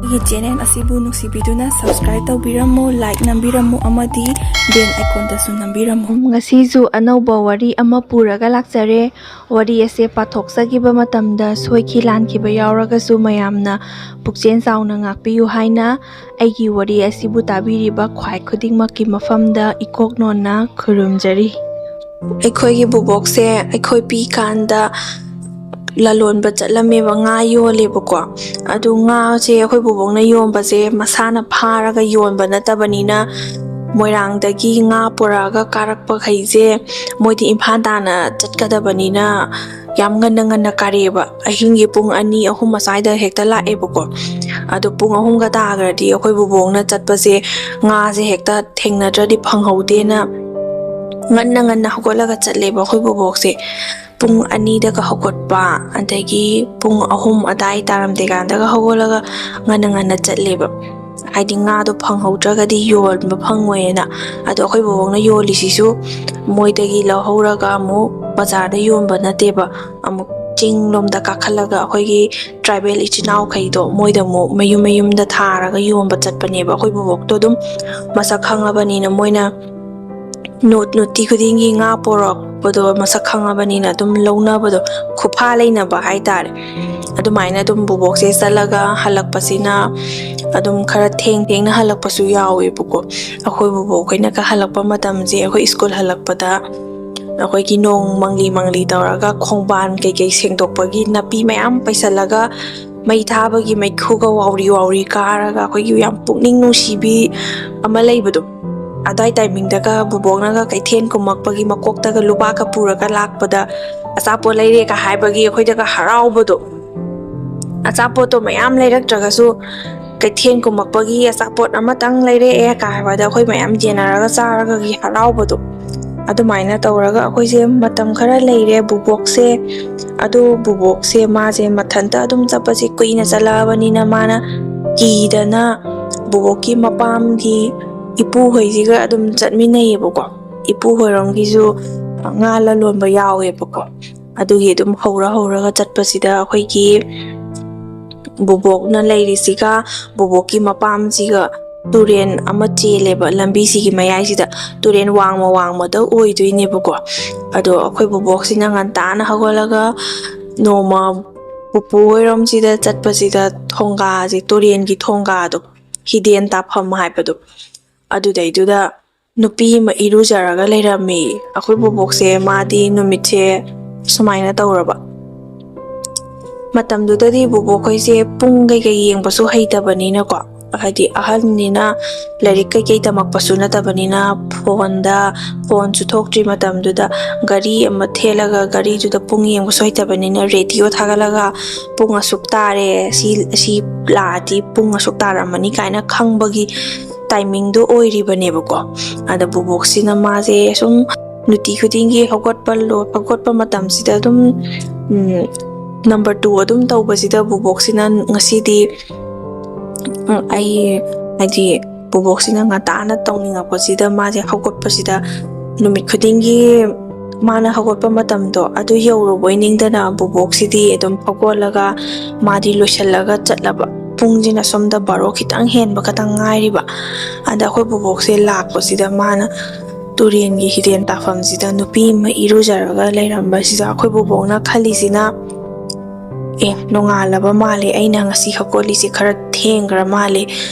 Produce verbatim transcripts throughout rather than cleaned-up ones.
ꯑꯩꯒꯤ ꯆꯦꯅꯦꯜ ꯑꯁꯤꯕꯨ ꯅꯨꯡꯁꯤꯕꯤꯗꯨꯅ subscribe ꯇꯧꯕꯤꯔꯝꯃꯨ, like ꯅꯝꯕꯤꯔꯝꯃꯨ ꯑꯃꯗꯤ bell iconꯗꯁꯨ ꯅꯝꯕꯤꯔꯝꯃꯨ꯫ ꯉꯁꯤꯁꯨ ꯑꯅꯧꯕ ꯋꯥꯔꯤ ꯑꯃ ꯄꯨꯔꯒ ꯂꯥꯛꯆꯔꯦ꯫ ꯋꯥꯔꯤ ꯑꯁꯦ ꯄꯥꯊꯣꯛꯆꯈꯤꯕ ꯃꯇꯝꯗ ꯁꯣꯏꯈꯤ ꯂꯥꯟꯈꯤꯕ ꯌꯥꯎꯔꯒꯁꯨ ꯃꯌꯥꯝꯅ ꯄꯨꯛꯆꯦꯜ ꯆꯥꯎꯅ ꯉꯥꯛꯄꯤꯌꯨ ꯍꯥꯏꯅ ꯑꯩꯒꯤ ꯋꯥꯔꯤ ꯑꯁꯤꯕꯨ ꯇꯥꯕꯤꯔꯤꯕ ꯈ꯭ꯋꯥꯏ ꯈꯨꯗꯤꯡꯃꯛꯀꯤ ꯃꯐꯝꯗ ꯏꯀꯣꯛ ꯅꯣꯟꯅ ꯈꯨꯔꯨꯝꯖꯔꯤ꯫ ꯑꯩꯈꯣꯏꯒꯤ ꯕꯨꯕꯣꯛꯁꯦ ꯑꯩꯈꯣꯏ ꯄꯤꯛꯏꯀꯥꯟꯗ ꯂꯂꯣꯟꯕ ꯆꯠꯂꯝꯃꯦꯕ, ꯉꯥ ꯌꯣꯜꯂꯦꯕꯀꯣ꯫ ꯑꯗꯨ ꯉꯥꯁꯦ ꯑꯩꯈꯣꯏ ꯕꯨꯕꯣꯛꯅ ꯌꯣꯟꯕꯁꯦ ꯃꯁꯥꯅ ꯐꯥꯔꯒ ꯌꯣꯟꯕ ꯅꯠꯇꯕꯅꯤꯅ, ꯃꯣꯏꯔꯥꯡꯗꯒꯤ ꯉꯥ ꯄꯨꯔꯛꯑꯒ ꯀꯥꯔꯛꯄꯈꯩꯁꯦ ꯃꯣꯏꯗꯤ ꯏꯝꯐꯥꯜ ꯇꯥꯟꯅ ꯆꯠꯀꯗꯕꯅꯤꯅ ꯌꯥꯝ ꯉꯟꯅ ꯉꯟꯅ ꯀꯥꯔꯛꯑꯦꯕ꯫ ꯑꯍꯤꯡꯒꯤ ꯄꯨꯡ ꯑꯅꯤ, ꯑꯍꯨꯝ ꯑꯁ꯭ꯋꯥꯏꯗ ꯍꯦꯛꯇ ꯂꯥꯛꯑꯦꯕꯀꯣ꯫ ꯑꯗꯣ ꯄꯨꯡ ꯑꯍꯨꯝꯒ ꯇꯥꯈ꯭ꯔꯗꯤ ꯑꯩꯈꯣꯏ ꯕꯨꯕꯣꯛꯅ ꯆꯠꯄꯁꯦ ꯉꯥꯁꯦ ꯍꯦꯛꯇ ꯊꯦꯡꯅꯗ꯭ꯔꯗꯤ ꯐꯪꯍꯧꯗꯦꯅ ꯉꯟꯅ ꯉꯟꯅ ꯍꯧꯒꯠꯂꯒ ꯆꯠꯂꯦꯕ ꯑꯩꯈꯣꯏ ꯕꯨꯕꯣꯛꯁꯦ꯫ ꯄꯨꯡ ꯑꯅꯤꯗꯒ ꯍꯧꯒꯠꯄ, ꯑꯗꯒꯤ ꯄꯨꯡ ꯑꯍꯨꯝ ꯑꯗꯥꯏ ꯇꯥꯔꯝꯗꯦ ꯀꯥꯟꯗꯒ ꯍꯧꯒꯠꯂꯒ ꯉꯟꯅ ꯉꯟꯅ ꯆꯠꯂꯦꯕ꯫ ꯍꯥꯏꯗꯤ ꯉꯥꯗꯣ ꯐꯪꯍꯧꯗ꯭ꯔꯒꯗꯤ ꯌꯣꯟꯕ ꯐꯪꯉꯣꯏꯅ꯫ ꯑꯗꯣ ꯑꯩꯈꯣꯏ ꯕꯣꯕꯣꯛꯅ ꯌꯣꯜꯂꯤꯁꯤꯁꯨ ꯃꯣꯏꯗꯒꯤ ꯂꯧꯍꯧꯔꯒ ꯑꯃꯨꯛ ꯕꯖꯥꯔꯗ ꯌꯣꯟꯕ ꯅꯠꯇꯦꯕ꯫ ꯑꯃꯨꯛ ꯆꯤꯡ ꯂꯣꯝꯗ ꯀꯥꯈꯠꯂꯒ ꯑꯩꯈꯣꯏꯒꯤ ꯇ꯭ꯔꯥꯏꯕꯦꯜ ꯏꯆꯤꯟ ꯏꯅꯥꯎꯈꯩꯗꯣ ꯃꯣꯏꯗ ꯑꯃꯨꯛ ꯃꯌꯨꯝ ꯃꯌꯨꯝꯗ ꯊꯥꯔꯒ ꯌꯣꯟꯕ ꯆꯠꯄꯅꯦꯕ꯫ ꯑꯩꯈꯣꯏ ꯕꯣꯕꯣꯛꯇꯣ ꯑꯗꯨꯝ ꯃꯁꯛ ꯈꯪꯉꯕꯅꯤꯅ ꯃꯣꯏꯅ ꯅꯨ-, ꯅꯨꯡꯇꯤ ꯈꯨꯗꯤꯡꯒꯤ ꯉꯥ ꯄꯣꯔꯛꯄꯗꯣ ꯃꯁꯛ ꯈꯪꯉꯕꯅꯤꯅ ꯑꯗꯨꯝ ꯂꯧꯅꯕꯗꯣ, ꯈꯨꯐꯥ ꯂꯩꯅꯕ ꯍꯥꯏꯇꯥꯔꯦ꯫ ꯑꯗꯨꯃꯥꯏꯅ ꯑꯗꯨꯝ ꯕꯣꯕꯣꯛꯁꯦ ꯆꯠꯂꯒ ꯍꯜꯂꯛꯄꯁꯤꯅ ꯑꯗꯨꯝ ꯈꯔ ꯊꯦꯡ ꯊꯦꯡꯅ ꯍꯜꯂꯛꯄꯁꯨ ꯌꯥꯎꯋꯦꯕꯀꯣ꯫ ꯑꯩꯈꯣꯏ ꯕꯣꯕꯣꯛꯈꯣꯏꯅꯒ ꯍꯜꯂꯛꯄ ꯃꯇꯝꯁꯦ, ꯑꯩꯈꯣꯏ ꯁ꯭ꯀꯨꯜ ꯍꯜꯂꯛꯄꯗ ꯑꯩꯈꯣꯏꯒꯤ ꯅꯣꯡ ꯃꯪꯂꯤ ꯃꯪꯂꯤ ꯇꯧꯔꯒ ꯈꯣꯡꯕꯥꯟ ꯀꯩꯀꯩ ꯁꯦꯡꯗꯣꯛꯄꯒꯤ ꯅꯥꯄꯤ ꯃꯌꯥꯝ ꯄꯩꯁꯜꯂꯒ ꯃꯩ ꯊꯥꯕꯒꯤ ꯃꯩꯈꯨꯒ ꯋꯥꯎꯔꯤ ꯋꯥꯎꯔꯤ ꯀꯥꯔꯒ ꯑꯩꯈꯣꯏꯒꯤ ꯌꯥꯝ ꯄꯨꯛꯅꯤꯡ ꯅꯨꯡꯁꯤꯕꯤ ꯑꯃ ꯂꯩꯕꯗꯣ꯫ ꯑꯗꯥꯏ ꯇꯥꯏꯃꯤꯡꯗꯒ ꯕꯣꯕꯣꯛꯅꯒ ꯀꯩꯊꯦꯜ ꯀꯨꯝꯃꯛꯄꯒꯤ ꯃꯀꯣꯛꯇꯒ ꯂꯨꯄꯥꯒ ꯄꯨꯔꯒ ꯂꯥꯛꯄꯗ ꯑꯆꯥꯄꯣꯠ ꯂꯩꯔꯦꯒ ꯍꯥꯏꯕꯒꯤ ꯑꯩꯈꯣꯏꯗꯒ ꯍꯔꯥꯎꯕꯗꯣ꯫ ꯑꯆꯥꯄꯣꯠꯇꯣ ꯃꯌꯥꯝ ꯂꯩꯔꯛꯇ꯭ꯔꯒꯁꯨ ꯀꯩꯊꯦꯜ ꯀꯨꯝꯃꯛꯄꯒꯤ ꯑꯆꯥꯄꯣꯠ ꯑꯃꯇꯪ ꯂꯩꯔꯛꯑꯦ ꯀꯥꯏ ꯍꯥꯏꯕꯗ ꯑꯩꯈꯣꯏ ꯃꯌꯥꯝ ꯌꯦꯟꯅꯔꯒ ꯆꯥꯔꯒꯒꯤ ꯍꯔꯥꯎꯕꯗꯣ꯫ ꯑꯗꯨꯃꯥꯏꯅ ꯇꯧꯔꯒ ꯑꯩꯈꯣꯏꯁꯦ ꯃꯇꯝ ꯈꯔ ꯂꯩꯔꯦ ꯕꯨꯕꯣꯛꯁꯦ꯫ ꯑꯗꯣ ꯕꯨꯕꯣꯛꯁꯦ ꯃꯥꯁꯦ ꯃꯊꯟꯇ ꯑꯗꯨꯝ ꯆꯠꯄꯁꯦ ꯀꯨꯏꯅ ꯆꯠꯂꯛꯑꯕꯅꯤꯅ ꯃꯥꯅ ꯀꯤꯗꯅ ꯕꯨꯕꯣꯛꯀꯤ ꯃꯄꯥꯝꯒꯤ ꯏꯄꯨꯍꯣꯏꯁꯤꯒ ꯑꯗꯨꯝ ꯆꯠꯃꯤꯟꯅꯩꯌꯦꯕꯀꯣ꯫ ꯏꯄꯨ ꯍꯣꯏꯔꯣꯝꯒꯤꯁꯨ ꯉꯥ ꯂꯂꯣꯟꯕ ꯌꯥꯎꯋꯦꯕꯀꯣ꯫ ꯑꯗꯨꯒꯤ ꯑꯗꯨꯝ ꯍꯧꯔ ꯍꯧꯔꯒ ꯆꯠꯄꯁꯤꯗ ꯑꯩꯈꯣꯏꯒꯤ ꯕꯨꯕꯣꯛꯅ ꯂꯩꯔꯤꯁꯤꯒ ꯕꯨꯕꯣꯛꯀꯤ ꯃꯄꯥꯝꯁꯤꯒ ꯇꯨꯔꯦꯟ ꯑꯃ ꯆꯦꯜꯂꯦꯕ꯫ ꯂꯝꯕꯤꯁꯤꯒꯤ ꯃꯌꯥꯏꯁꯤꯗ ꯇꯨꯔꯦꯟ ꯋꯥꯡꯃ ꯋꯥꯡꯃꯗ ꯑꯣꯏꯗꯣꯏꯅꯦꯕꯀꯣ꯫ ꯑꯗꯣ ꯑꯩꯈꯣꯏ ꯕꯨꯕꯣꯛꯁꯤꯅ ꯉꯟꯇꯥꯅ ꯍꯧꯒꯠꯂꯒ ꯅꯣꯡꯃ ꯄꯨꯄꯨ ꯍꯣꯏꯔꯣꯝꯁꯤꯗ ꯆꯠꯄꯁꯤꯗ ꯊꯣꯡꯒꯥꯁꯦ, ꯇꯨꯔꯦꯟꯒꯤ ꯊꯣꯡꯒꯥꯗꯣ, ꯍꯤꯗꯦꯟ ꯇꯥꯐꯝ ꯍꯥꯏꯕꯗꯣ, ꯑꯗꯨꯗꯩꯗꯨꯗ ꯅꯨꯄꯤ ꯑꯃ ꯏꯔꯨꯖꯔꯒ ꯂꯩꯔꯝꯃꯤ꯫ ꯑꯩꯈꯣꯏ ꯕꯣꯕꯣꯛꯁꯦ, ꯃꯥꯗꯤ ꯅꯨꯃꯤꯠꯁꯦ ꯁꯨꯃꯥꯏꯅ ꯇꯧꯔꯕ ꯃꯇꯝꯗꯨꯗꯗꯤ ꯕꯣꯕꯣꯛꯈꯣꯏꯁꯦ ꯄꯨꯡ ꯀꯩꯀꯩ ꯌꯦꯡꯕꯁꯨ ꯍꯩꯇꯕꯅꯤꯅꯀꯣ, ꯍꯥꯏꯗꯤ ꯑꯍꯟꯅꯤꯅ ꯂꯥꯏꯔꯤꯛ ꯀꯩꯀꯩ ꯇꯝꯃꯛꯄꯁꯨ ꯅꯠꯇꯕꯅꯤꯅ, ꯐꯣꯟꯗ, ꯐꯣꯟꯁꯨ ꯊꯣꯛꯇ꯭ꯔꯤ ꯃꯇꯝꯗꯨꯗ, ꯒꯥꯔꯤ ꯑꯃ ꯊꯦꯠꯂꯒ ꯒꯥꯔꯤꯗꯨꯗ ꯄꯨꯡ ꯌꯦꯡꯕꯁꯨ ꯍꯩꯇꯕꯅꯤꯅ, ꯔꯦꯗꯤꯑꯣ ꯊꯥꯒꯠꯂꯒ ꯄꯨꯡ ꯑꯁꯨꯛ ꯇꯥꯔꯦ, ꯁꯤ, ꯁꯤ ꯂꯥꯛꯑꯗꯤ ꯄꯨꯡ ꯑꯁꯨꯛ ꯇꯥꯔꯝꯃꯅꯤ ꯀꯥꯏꯅ ꯈꯪꯕꯒꯤ ꯇꯥꯏꯃꯤꯡꯗꯣ ꯑꯣꯏꯔꯤꯕꯅꯦꯕꯀꯣ꯫ ꯑꯗ ꯕꯣꯕꯣꯛꯁꯤꯅ ꯃꯥꯁꯦ ꯁꯨꯝ ꯅꯨꯡꯇꯤ ꯈꯨꯗꯤꯡꯒꯤ ꯍꯧꯒꯠꯄ ꯂꯣ-, ꯍꯧꯒꯠꯄ ꯃꯇꯝꯁꯤꯗ ꯑꯗꯨꯝ, ꯎꯝ, ꯅꯝꯕꯔ ꯇꯨ ꯑꯗꯨꯝ ꯇꯧꯕꯁꯤꯗ ꯕꯣꯕꯣꯛꯁꯤꯅ ꯉꯁꯤꯗꯤ, ꯎꯝ, ꯑꯩ, ꯍꯥꯏꯗꯤ, ꯕꯣꯕꯣꯛꯁꯤꯅ ꯉꯟꯇꯥꯅ ꯇꯧꯅꯤꯡꯉꯛꯄꯁꯤꯗ ꯃꯥꯁꯦ ꯍꯧꯒꯠꯄꯁꯤꯗ ꯅꯨꯃꯤꯠ ꯈꯨꯗꯤꯡꯒꯤ ꯃꯥꯅ ꯍꯧꯒꯠꯄ ꯃꯇꯝꯗꯣ ꯑꯗꯨ ꯌꯧꯔꯨꯕꯣꯏ ꯅꯤꯡꯗꯅ ꯕꯣꯕꯣꯛꯁꯤꯗꯤ ꯑꯗꯨꯝ ꯍꯧꯒꯠꯂꯒ ꯃꯥꯗꯤ ꯂꯣꯏꯁꯤꯜꯂꯒ ꯆꯠꯂꯕ꯫ ꯄꯨꯡꯁꯤꯅ ꯁꯣꯝꯗ ꯕꯥꯔꯣ ꯈꯤꯇꯪ ꯍꯦꯟꯕ ꯈꯛꯇꯪ ꯉꯥꯏꯔꯤꯕ꯫ ꯑꯗ ꯑꯩꯈꯣꯏ ꯕꯣꯕꯣꯛꯁꯦ ꯂꯥꯛꯄꯁꯤꯗ ꯃꯥꯅ ꯇꯨꯔꯦꯟꯒꯤ ꯍꯤꯗꯦꯟ ꯇꯥꯐꯝꯁꯤꯗ ꯅꯨꯄꯤ ꯑꯃ ꯏꯔꯨꯖꯔꯒ ꯂꯩꯔꯝꯕꯁꯤꯗ ꯑꯩꯈꯣꯏ ꯕꯣꯕꯣꯛꯅ ꯈꯜꯂꯤꯁꯤꯅ, "ꯑꯦ, ꯅꯣꯡꯉꯥꯜꯂꯕ ꯃꯥꯜꯂꯦ, ꯑꯩꯅ ꯉꯁꯤ ꯍꯧꯒꯠꯂꯤꯁꯦ ꯈꯔ ꯊꯦꯡꯈ꯭ꯔ ꯃꯥꯜꯂꯦ꯫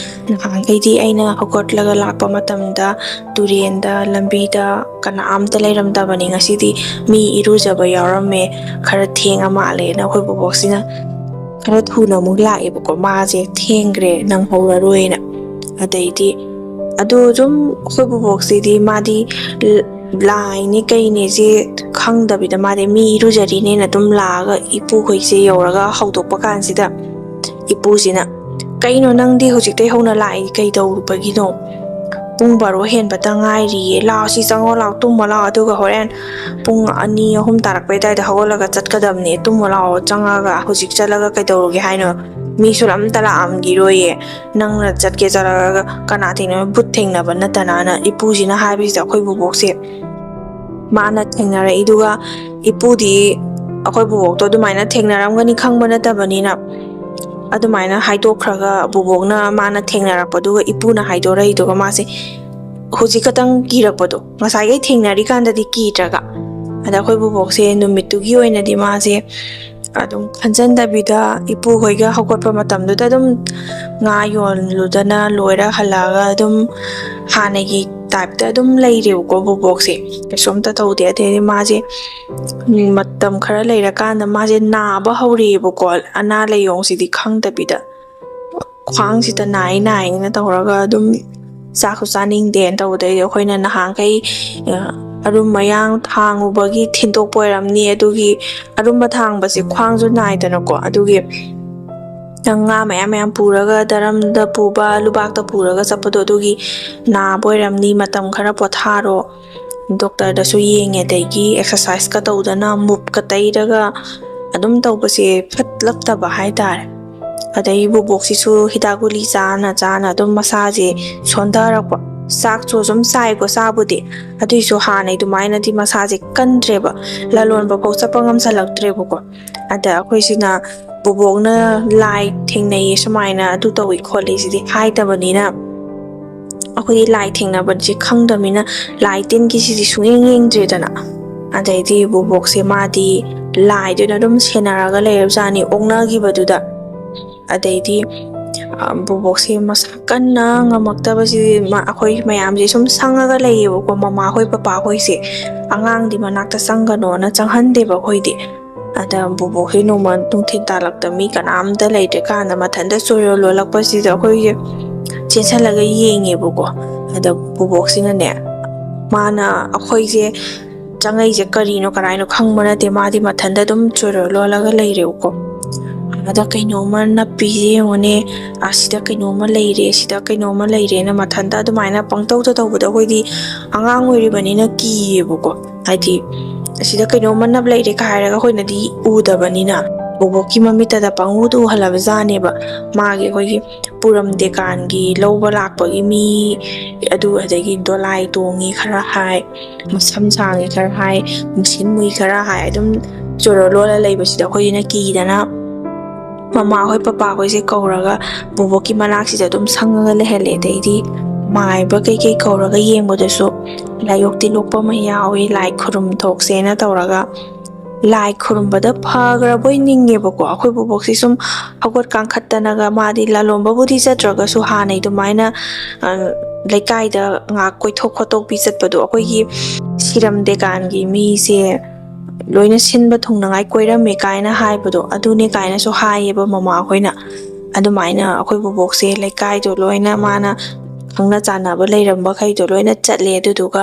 ꯅꯍꯥꯟꯈꯩꯗꯤ ꯑꯩꯅ ꯍꯧꯒꯠꯂꯒ ꯂꯥꯛꯄ ꯃꯇꯝꯗ ꯇꯨꯔꯦꯟꯗ, ꯂꯝꯕꯤꯗ ꯀꯅꯥꯝꯇ ꯂꯩꯔꯝꯗꯕꯅꯤ, ꯉꯁꯤꯗꯤ ꯃꯤ ꯏꯔꯨꯖꯕ ꯌꯥꯎꯔꯝꯃꯦ, ꯈꯔ ꯊꯦꯡꯉ ꯃꯥꯜꯂꯦꯅ" ꯑꯩꯈꯣꯏ ꯕꯣꯕꯣꯛꯁꯤꯅ ꯈꯔ ꯊꯨꯅ ꯑꯃꯨꯛ ꯂꯥꯛꯑꯦꯕꯀꯣ, ꯃꯥꯁꯦ ꯊꯦꯡꯈ꯭ꯔꯦ, ꯅꯪꯍꯧꯔꯔꯣꯏꯅ꯫ ꯑꯗꯩꯗꯤ ꯑꯗꯨ ꯑꯗꯨꯝ ꯑꯩꯈꯣꯏ ꯕꯣꯕꯣꯛꯁꯤꯗꯤ ꯃꯥꯗꯤ ꯂꯥꯏꯅꯦ ꯀꯩꯅꯦꯁꯦ ꯈꯪꯗꯕꯤꯗ ꯃꯥꯗꯤ ꯃꯤ ꯏꯔꯨꯖꯔꯤꯅꯦꯅ ꯑꯗꯨꯝ ꯂꯥꯛꯑꯒ ꯏꯄꯨꯈꯣꯏꯁꯦ ꯌꯧꯔꯒ ꯍꯧꯗꯣꯛꯄ ꯀꯥꯟꯁꯤꯗ ꯏꯄꯨꯁꯤꯅ, "ꯀꯩꯅꯣ, ꯅꯪꯗꯤ ꯍꯧꯖꯤꯛꯇꯩ ꯍꯧꯅ ꯂꯥꯛꯏ, ꯀꯩꯗꯧꯔꯨꯕꯒꯤꯅꯣ? ꯄꯨꯡ ꯕꯥꯔꯣ ꯍꯦꯟꯕꯇ ꯉꯥꯏꯔꯤꯌꯦ, ꯂꯥꯛꯑꯣ, ꯁꯤ ꯆꯪꯉꯣ, ꯂꯥꯛꯑꯣ, ꯇꯨꯝꯃꯣ ꯂꯥꯛꯑꯣ, ꯑꯗꯨꯒ ꯍꯣꯔꯦꯟ ꯄꯨꯡ ꯑꯅꯤ ꯑꯍꯨꯝ ꯇꯥꯔꯛꯄꯩ ꯑꯗꯨꯋꯥꯏꯗ ꯍꯧꯒꯠꯂꯒ ꯆꯠꯀꯗꯕꯅꯦ, ꯇꯨꯝꯃꯣ ꯂꯥꯛꯑꯣ, ꯆꯪꯉꯒ ꯍꯧꯖꯤꯛ ꯆꯠꯂꯒ ꯀꯩꯗꯧꯔꯨꯒꯦ ꯍꯥꯏꯅꯣ? ꯃꯤꯁꯨ ꯑꯝꯇ ꯂꯥꯛꯑꯝꯈꯤꯔꯣꯏꯌꯦ, ꯅꯪꯅ ꯆꯠꯀꯦ ꯆꯠꯂꯒ ꯀꯅꯥ ꯊꯦꯡꯅꯕ? ꯕꯨꯠ ꯊꯦꯡꯅꯕ ꯅꯠꯇꯅ"ꯅ ꯏꯄꯨꯁꯤꯅ ꯍꯥꯏꯕꯁꯤꯗ ꯑꯩꯈꯣꯏ ꯕꯣꯕꯣꯛꯁꯦ ꯃꯥꯅ ꯊꯦꯡꯅꯔꯛꯏꯗꯨꯒ, ꯏꯄꯨꯗꯤ ꯑꯩꯈꯣꯏ ꯕꯣꯕꯣꯛꯇꯣ ꯑꯗꯨꯃꯥꯏꯅ ꯊꯦꯡꯅꯔꯝꯒꯅꯤ ꯈꯪꯕ ꯅꯠꯇꯕꯅꯤꯅ, ꯑꯗꯨꯃꯥꯏꯅ ꯍꯥꯏꯗꯣꯛꯈ꯭ꯔꯒ ꯕꯣꯕꯣꯛꯅ ꯃꯥꯅ ꯊꯦꯡꯅꯔꯛꯄꯗꯨꯒ ꯏꯄꯨꯅ ꯍꯥꯏꯗꯣꯔꯛꯏꯗꯨꯒ ꯃꯥꯁꯦ ꯍꯧꯖꯤꯛ ꯈꯛꯇꯪ ꯀꯤꯔꯛꯄꯗꯣ, ꯉꯁꯥꯏꯈꯩ ꯊꯦꯡꯅꯔꯤꯀꯥꯟꯗꯗꯤ ꯀꯤꯗ꯭ꯔꯒ꯫ ꯑꯗ ꯑꯩꯈꯣꯏ ꯕꯣꯕꯣꯛꯁꯦ ꯅꯨꯃꯤꯠꯇꯨꯒꯤ ꯑꯣꯏꯅꯗꯤ ꯃꯥꯁꯦ ꯑꯗꯨꯝ ꯈꯟꯖꯟꯗꯕꯤꯗ ꯏꯄꯨ ꯍꯣꯏꯒ ꯍꯧꯒꯠꯄ ꯃꯇꯝꯗꯨꯗ ꯑꯗꯨꯝ ꯉꯥ ꯌꯣꯜꯂꯨꯗꯅ ꯂꯣꯏꯔ ꯍꯜꯂꯛꯑꯒ ꯑꯗꯨꯝ ꯍꯥꯟꯅꯒꯤ ꯇꯥꯏꯞꯇ ꯑꯗꯨꯝ ꯂꯩꯔꯦꯕꯀꯣ ꯕꯣꯕꯣꯛꯁꯦ꯫ ꯀꯩꯁꯨꯝꯇ ꯇꯧꯗꯦ꯫ ꯑꯗꯩꯗꯤ ꯃꯥꯁꯦ ꯃꯇꯝ ꯈꯔ ꯂꯩꯔꯀꯥꯟꯗ ꯃꯥꯁꯦ ꯅꯥꯕ ꯍꯧꯔꯛꯑꯦꯕꯀꯣ꯫ ꯑꯅꯥ ꯂꯥꯏꯌꯣꯡꯁꯤꯗꯤ ꯈꯪꯗꯕꯤꯗ ꯈ꯭ꯋꯥꯡꯁꯤꯗ ꯅꯥꯏ ꯅꯥꯏꯅ ꯇꯧꯔꯒ ꯑꯗꯨꯝ ꯆꯥꯛꯁꯨ ꯆꯥꯅꯤꯡꯗꯦꯅ ꯇꯧꯕꯗꯩꯗꯤ ꯑꯩꯈꯣꯏꯅ ꯅꯍꯥꯟꯈꯩ, ꯑ, ꯑꯔꯨꯝ ꯃꯌꯥꯡ ꯊꯥꯡꯉꯨꯕꯒꯤ ꯊꯤꯟꯗꯣꯛꯄ ꯑꯣꯏꯔꯝꯅꯤ꯫ ꯑꯗꯨꯒꯤ ꯑꯔꯨꯝꯕ ꯊꯥꯡꯕꯁꯦ ꯈ꯭ꯋꯥꯡꯁꯨ ꯅꯥꯏꯗꯅꯀꯣ꯫ ꯑꯗꯨꯒꯤ ꯉꯥ ꯃꯌꯥꯝ ꯃꯌꯥꯝ ꯄꯨꯔꯒ ꯗꯔꯝꯗ ꯄꯨꯕ, ꯂꯨꯕꯥꯛꯇ ꯄꯨꯔꯒ ꯆꯠꯄꯗꯣ ꯑꯗꯨꯒꯤ ꯅꯥꯕ ꯑꯣꯏꯔꯝꯅꯤ꯫ ꯃꯇꯝ ꯈꯔ ꯄꯣꯊꯥꯔꯣ꯫ ꯗꯣꯛꯇꯔꯗꯁꯨ ꯌꯦꯡꯉꯦ, ꯑꯗꯒꯤ ꯑꯦꯛꯁꯔꯁꯥꯏꯁꯀ ꯇꯧꯗꯅ ꯃꯨꯞꯀ ꯇꯩꯔꯒ ꯑꯗꯨꯝ ꯇꯧꯕꯁꯦ ꯐꯠꯂꯛꯇꯕ ꯍꯥꯏꯇꯥꯔꯦ꯫ ꯑꯗꯩ ꯕꯣꯕꯣꯛꯁꯤꯁꯨ ꯍꯤꯗꯥꯛ ꯒꯨꯂꯤ ꯆꯥꯅ ꯆꯥꯅ ꯑꯗꯨꯝ ꯃꯁꯥꯁꯦ ꯁꯣꯟꯊꯔꯛꯄ꯫ ꯆꯥꯛꯁꯨ ꯑꯗꯨꯝ ꯆꯥꯏꯀꯣ ꯆꯥꯕꯨꯗꯤ, ꯑꯗꯨꯏꯁꯨ ꯍꯥꯟꯅꯩ ꯑꯗꯨꯃꯥꯏꯅꯗꯤ ꯃꯁꯥꯁꯦ ꯀꯟꯗ꯭ꯔꯦꯕ꯫ ꯂꯂꯣꯟꯕ ꯐꯥꯎ ꯆꯠꯄ ꯉꯝꯁꯜꯂꯛꯇ꯭ꯔꯦꯕꯀꯣ꯫ ꯑꯗ ꯑꯩꯈꯣꯏꯁꯤꯅ ꯕꯣꯕꯣꯛꯅ ꯂꯥꯏ ꯊꯦꯡꯅꯩꯌꯦ ꯁꯨꯃꯥꯏꯅ ꯑꯗꯨ ꯇꯧꯏ ꯈꯣꯠꯂꯤ ꯁꯤꯗꯤ ꯍꯥꯏꯗꯕꯅꯤꯅ ꯑꯩꯈꯣꯏꯗꯤ ꯂꯥꯏ ꯊꯦꯡꯅꯕꯁꯦ ꯈꯪꯗꯕꯅꯤꯅ ꯂꯥꯏ ꯇꯤꯟꯒꯤꯁꯤꯗꯤ ꯁꯨꯡꯌꯦꯡ ꯌꯦꯡꯗ꯭ꯔꯦꯗꯅ꯫ ꯑꯗꯩꯗꯤ ꯕꯣꯕꯣꯛꯁꯦ ꯃꯥꯗꯤ ꯂꯥꯏꯗ ꯑꯣꯏꯅ ꯑꯗꯨꯝ ꯁꯦꯟꯅꯔꯒ ꯂꯩꯔꯕꯖꯥꯠꯅꯤ ꯑꯣꯛꯅꯈꯤꯕꯗꯨꯗ꯫ ꯑꯗꯩꯗꯤ, ꯑ, ꯕꯣꯕꯣꯛꯁꯦ ꯃꯁꯥ ꯀꯟꯅ ꯉꯝꯃꯛꯇꯕꯁꯤ ꯃ-, ꯑꯩꯈꯣꯏ ꯃꯌꯥꯝꯁꯦ ꯁꯨꯝ ꯁꯪꯉꯒ ꯂꯩꯌꯦꯕꯀꯣ꯫ ꯃꯃꯥꯍꯣꯏ ꯄꯄꯥꯍꯣꯏꯁꯦ ꯑꯉꯥꯡꯗꯤ ꯃꯅꯥꯛꯇ ꯆꯪꯒꯅꯣꯅ ꯆꯪꯍꯟꯗꯦꯕ ꯑꯩꯈꯣꯏꯗꯤ꯫ ꯑꯗ ꯕꯣꯕꯣꯛꯁꯦ ꯅꯣꯡꯃ ꯅꯨꯡꯊꯤꯜ ꯇꯥꯜꯂꯛꯇ ꯃꯤ ꯀꯅꯥꯝꯇ ꯂꯩꯇ꯭ꯔꯤꯀꯥꯟꯗ ꯃꯊꯟꯇ ꯆꯣꯏꯔꯣ ꯂꯣꯜꯂꯛꯄꯁꯤꯗ ꯑꯩꯈꯣꯏꯁꯦ ꯆꯦꯟꯁꯜꯂꯒ ꯌꯦꯡꯉꯦꯕꯀꯣ꯫ ꯑꯗ ꯕꯣꯕꯣꯛꯁꯤꯅꯅꯦ, ꯃꯥꯅ ꯑꯩꯈꯣꯏꯁꯦ ꯆꯪꯉꯛꯏꯁꯦ ꯀꯔꯤꯅꯣ ꯀꯔꯥꯏꯅꯣ ꯈꯪꯕ ꯅꯠꯇꯦ꯫ ꯃꯥꯗꯤ ꯃꯊꯟꯇ ꯑꯗꯨꯝ ꯆꯣꯏꯔꯣ ꯂꯣꯜꯂꯒ ꯂꯩꯔꯦꯕꯀꯣ꯫ ꯑꯥꯗ ꯀꯩꯅꯣꯝꯃ ꯅꯞꯄꯤꯁꯦ ꯌꯦꯡꯉꯨꯅꯦ, ꯑꯁꯤꯗ ꯀꯩꯅꯣꯝꯃ ꯂꯩꯔꯦ, ꯁꯤꯗ ꯀꯩꯅꯣꯝꯃ ꯂꯩꯔꯦꯅ ꯃꯊꯟꯇ ꯑꯗꯨꯃꯥꯏꯅ ꯄꯪꯇꯧꯗ ꯇꯧꯕꯗꯣ ꯑꯩꯈꯣꯏꯗꯤ ꯑꯉꯥꯡ ꯑꯣꯏꯔꯤꯕꯅꯤꯅ ꯀꯤꯌꯦꯕꯀꯣ꯫ ꯍꯥꯏꯗꯤ ꯑꯁꯤꯗ ꯀꯩꯅꯣꯝꯃ ꯅꯞ ꯂꯩꯔꯦ ꯀꯥꯏ ꯍꯥꯏꯔꯒ ꯑꯩꯈꯣꯏꯅꯗꯤ ꯎꯗꯕꯅꯤꯅ ꯕꯣꯕꯣꯛꯀꯤ ꯃꯃꯤꯠꯇꯗ ꯄꯪꯎꯗ ꯎꯍꯜꯂꯕ ꯖꯥꯠꯅꯦꯕ꯫ ꯃꯥꯒꯤ ꯑꯩꯈꯣꯏꯒꯤ ꯄꯨꯔꯝ ꯗꯦꯀꯥꯟꯒꯤ ꯂꯧꯕ ꯂꯥꯛꯄꯒꯤ ꯃꯤ, ꯑꯗꯨ ꯑꯗꯒꯤ ꯗꯣꯂꯥꯏ ꯇꯣꯡꯉꯤ ꯈꯔ ꯍꯥꯏ, ꯃꯁꯝ ꯁꯥꯡꯉꯤ ꯈꯔ ꯍꯥꯏ, ꯃꯨꯁꯤꯟ ꯃꯨꯏ ꯈꯔ ꯍꯥꯏ, ꯑꯗꯨꯝ ꯆꯣꯔꯣ ꯂꯣꯜꯂ ꯂꯩꯕꯁꯤꯗ ꯑꯩꯈꯣꯏꯁꯤꯅ ꯀꯤꯗꯅ ꯃꯃꯥ ꯍꯣꯏ ꯄꯄꯥ ꯍꯣꯏꯁꯦ ꯀꯧꯔꯒ ꯕꯣꯕꯣꯛꯀꯤ ꯃꯅꯥꯛꯁꯤꯗ ꯑꯗꯨꯝ ꯁꯪꯉꯒ ꯂꯩꯍꯜꯂꯦ꯫ ꯑꯗꯩꯗꯤ ꯃꯥꯏꯕ ꯀꯩꯀꯩ ꯀꯧꯔꯒ ꯌꯦꯡꯕꯗꯁꯨ ꯂꯥꯏꯑꯣꯛꯇꯤ ꯂꯣꯛꯄ ꯑꯃ ꯌꯥꯎꯏ, ꯂꯥꯏ ꯈꯨꯔꯨꯝ ꯊꯣꯛꯁꯦꯅ ꯇꯧꯔꯒ ꯂꯥꯏ ꯈꯨꯔꯨꯝꯕꯗ ꯐꯈ꯭ꯔꯕꯣꯏ ꯅꯤꯡꯉꯦꯕꯀꯣ꯫ ꯑꯩꯈꯣꯏ ꯕꯣꯕꯣꯛꯁꯤ ꯁꯨꯝ ꯍꯧꯒꯠ ꯀꯥꯡꯈꯠꯇꯅꯒ, ꯃꯥꯗꯤ ꯂꯥꯂꯣꯟꯕꯕꯨꯗꯤ ꯆꯠꯇ꯭ꯔꯒꯁꯨ ꯍꯥꯟꯅꯩ ꯑꯗꯨꯃꯥꯏꯅ ꯂꯩꯀꯥꯏꯗ ꯉꯥꯏꯍꯥꯛ ꯀꯣꯏꯊꯣꯛ ꯈꯣꯠꯇꯣꯛꯄꯤ ꯆꯠꯄꯗꯣ, ꯑꯩꯈꯣꯏꯒꯤ ꯁꯤꯔꯝ ꯗꯦꯀꯥꯟꯒꯤ ꯃꯤꯁꯦ ꯂꯣꯏꯅ ꯁꯤꯟꯕ ꯊꯨꯡꯅꯉꯥꯏ ꯀꯣꯏꯔꯝꯃꯦ ꯀꯥꯏꯅ ꯍꯥꯏꯕꯗꯣ, ꯑꯗꯨꯅꯦ ꯀꯥꯏꯅꯁꯨ ꯍꯥꯏꯌꯦꯕ ꯃꯃꯥ ꯍꯣꯏꯅ꯫ ꯑꯗꯨꯃꯥꯏꯅ ꯑꯩꯈꯣꯏ ꯕꯣꯕꯣꯛꯁꯦ ꯂꯩꯀꯥꯏꯗꯣ ꯂꯣꯏꯅ, ꯃꯥꯅ ꯈꯪꯅ ꯆꯥꯟꯅꯕ ꯂꯩꯔꯝꯕꯈꯩꯗꯣ ꯂꯣꯏꯅ ꯆꯠꯂꯦ꯫ ꯑꯗꯨꯗꯨꯒ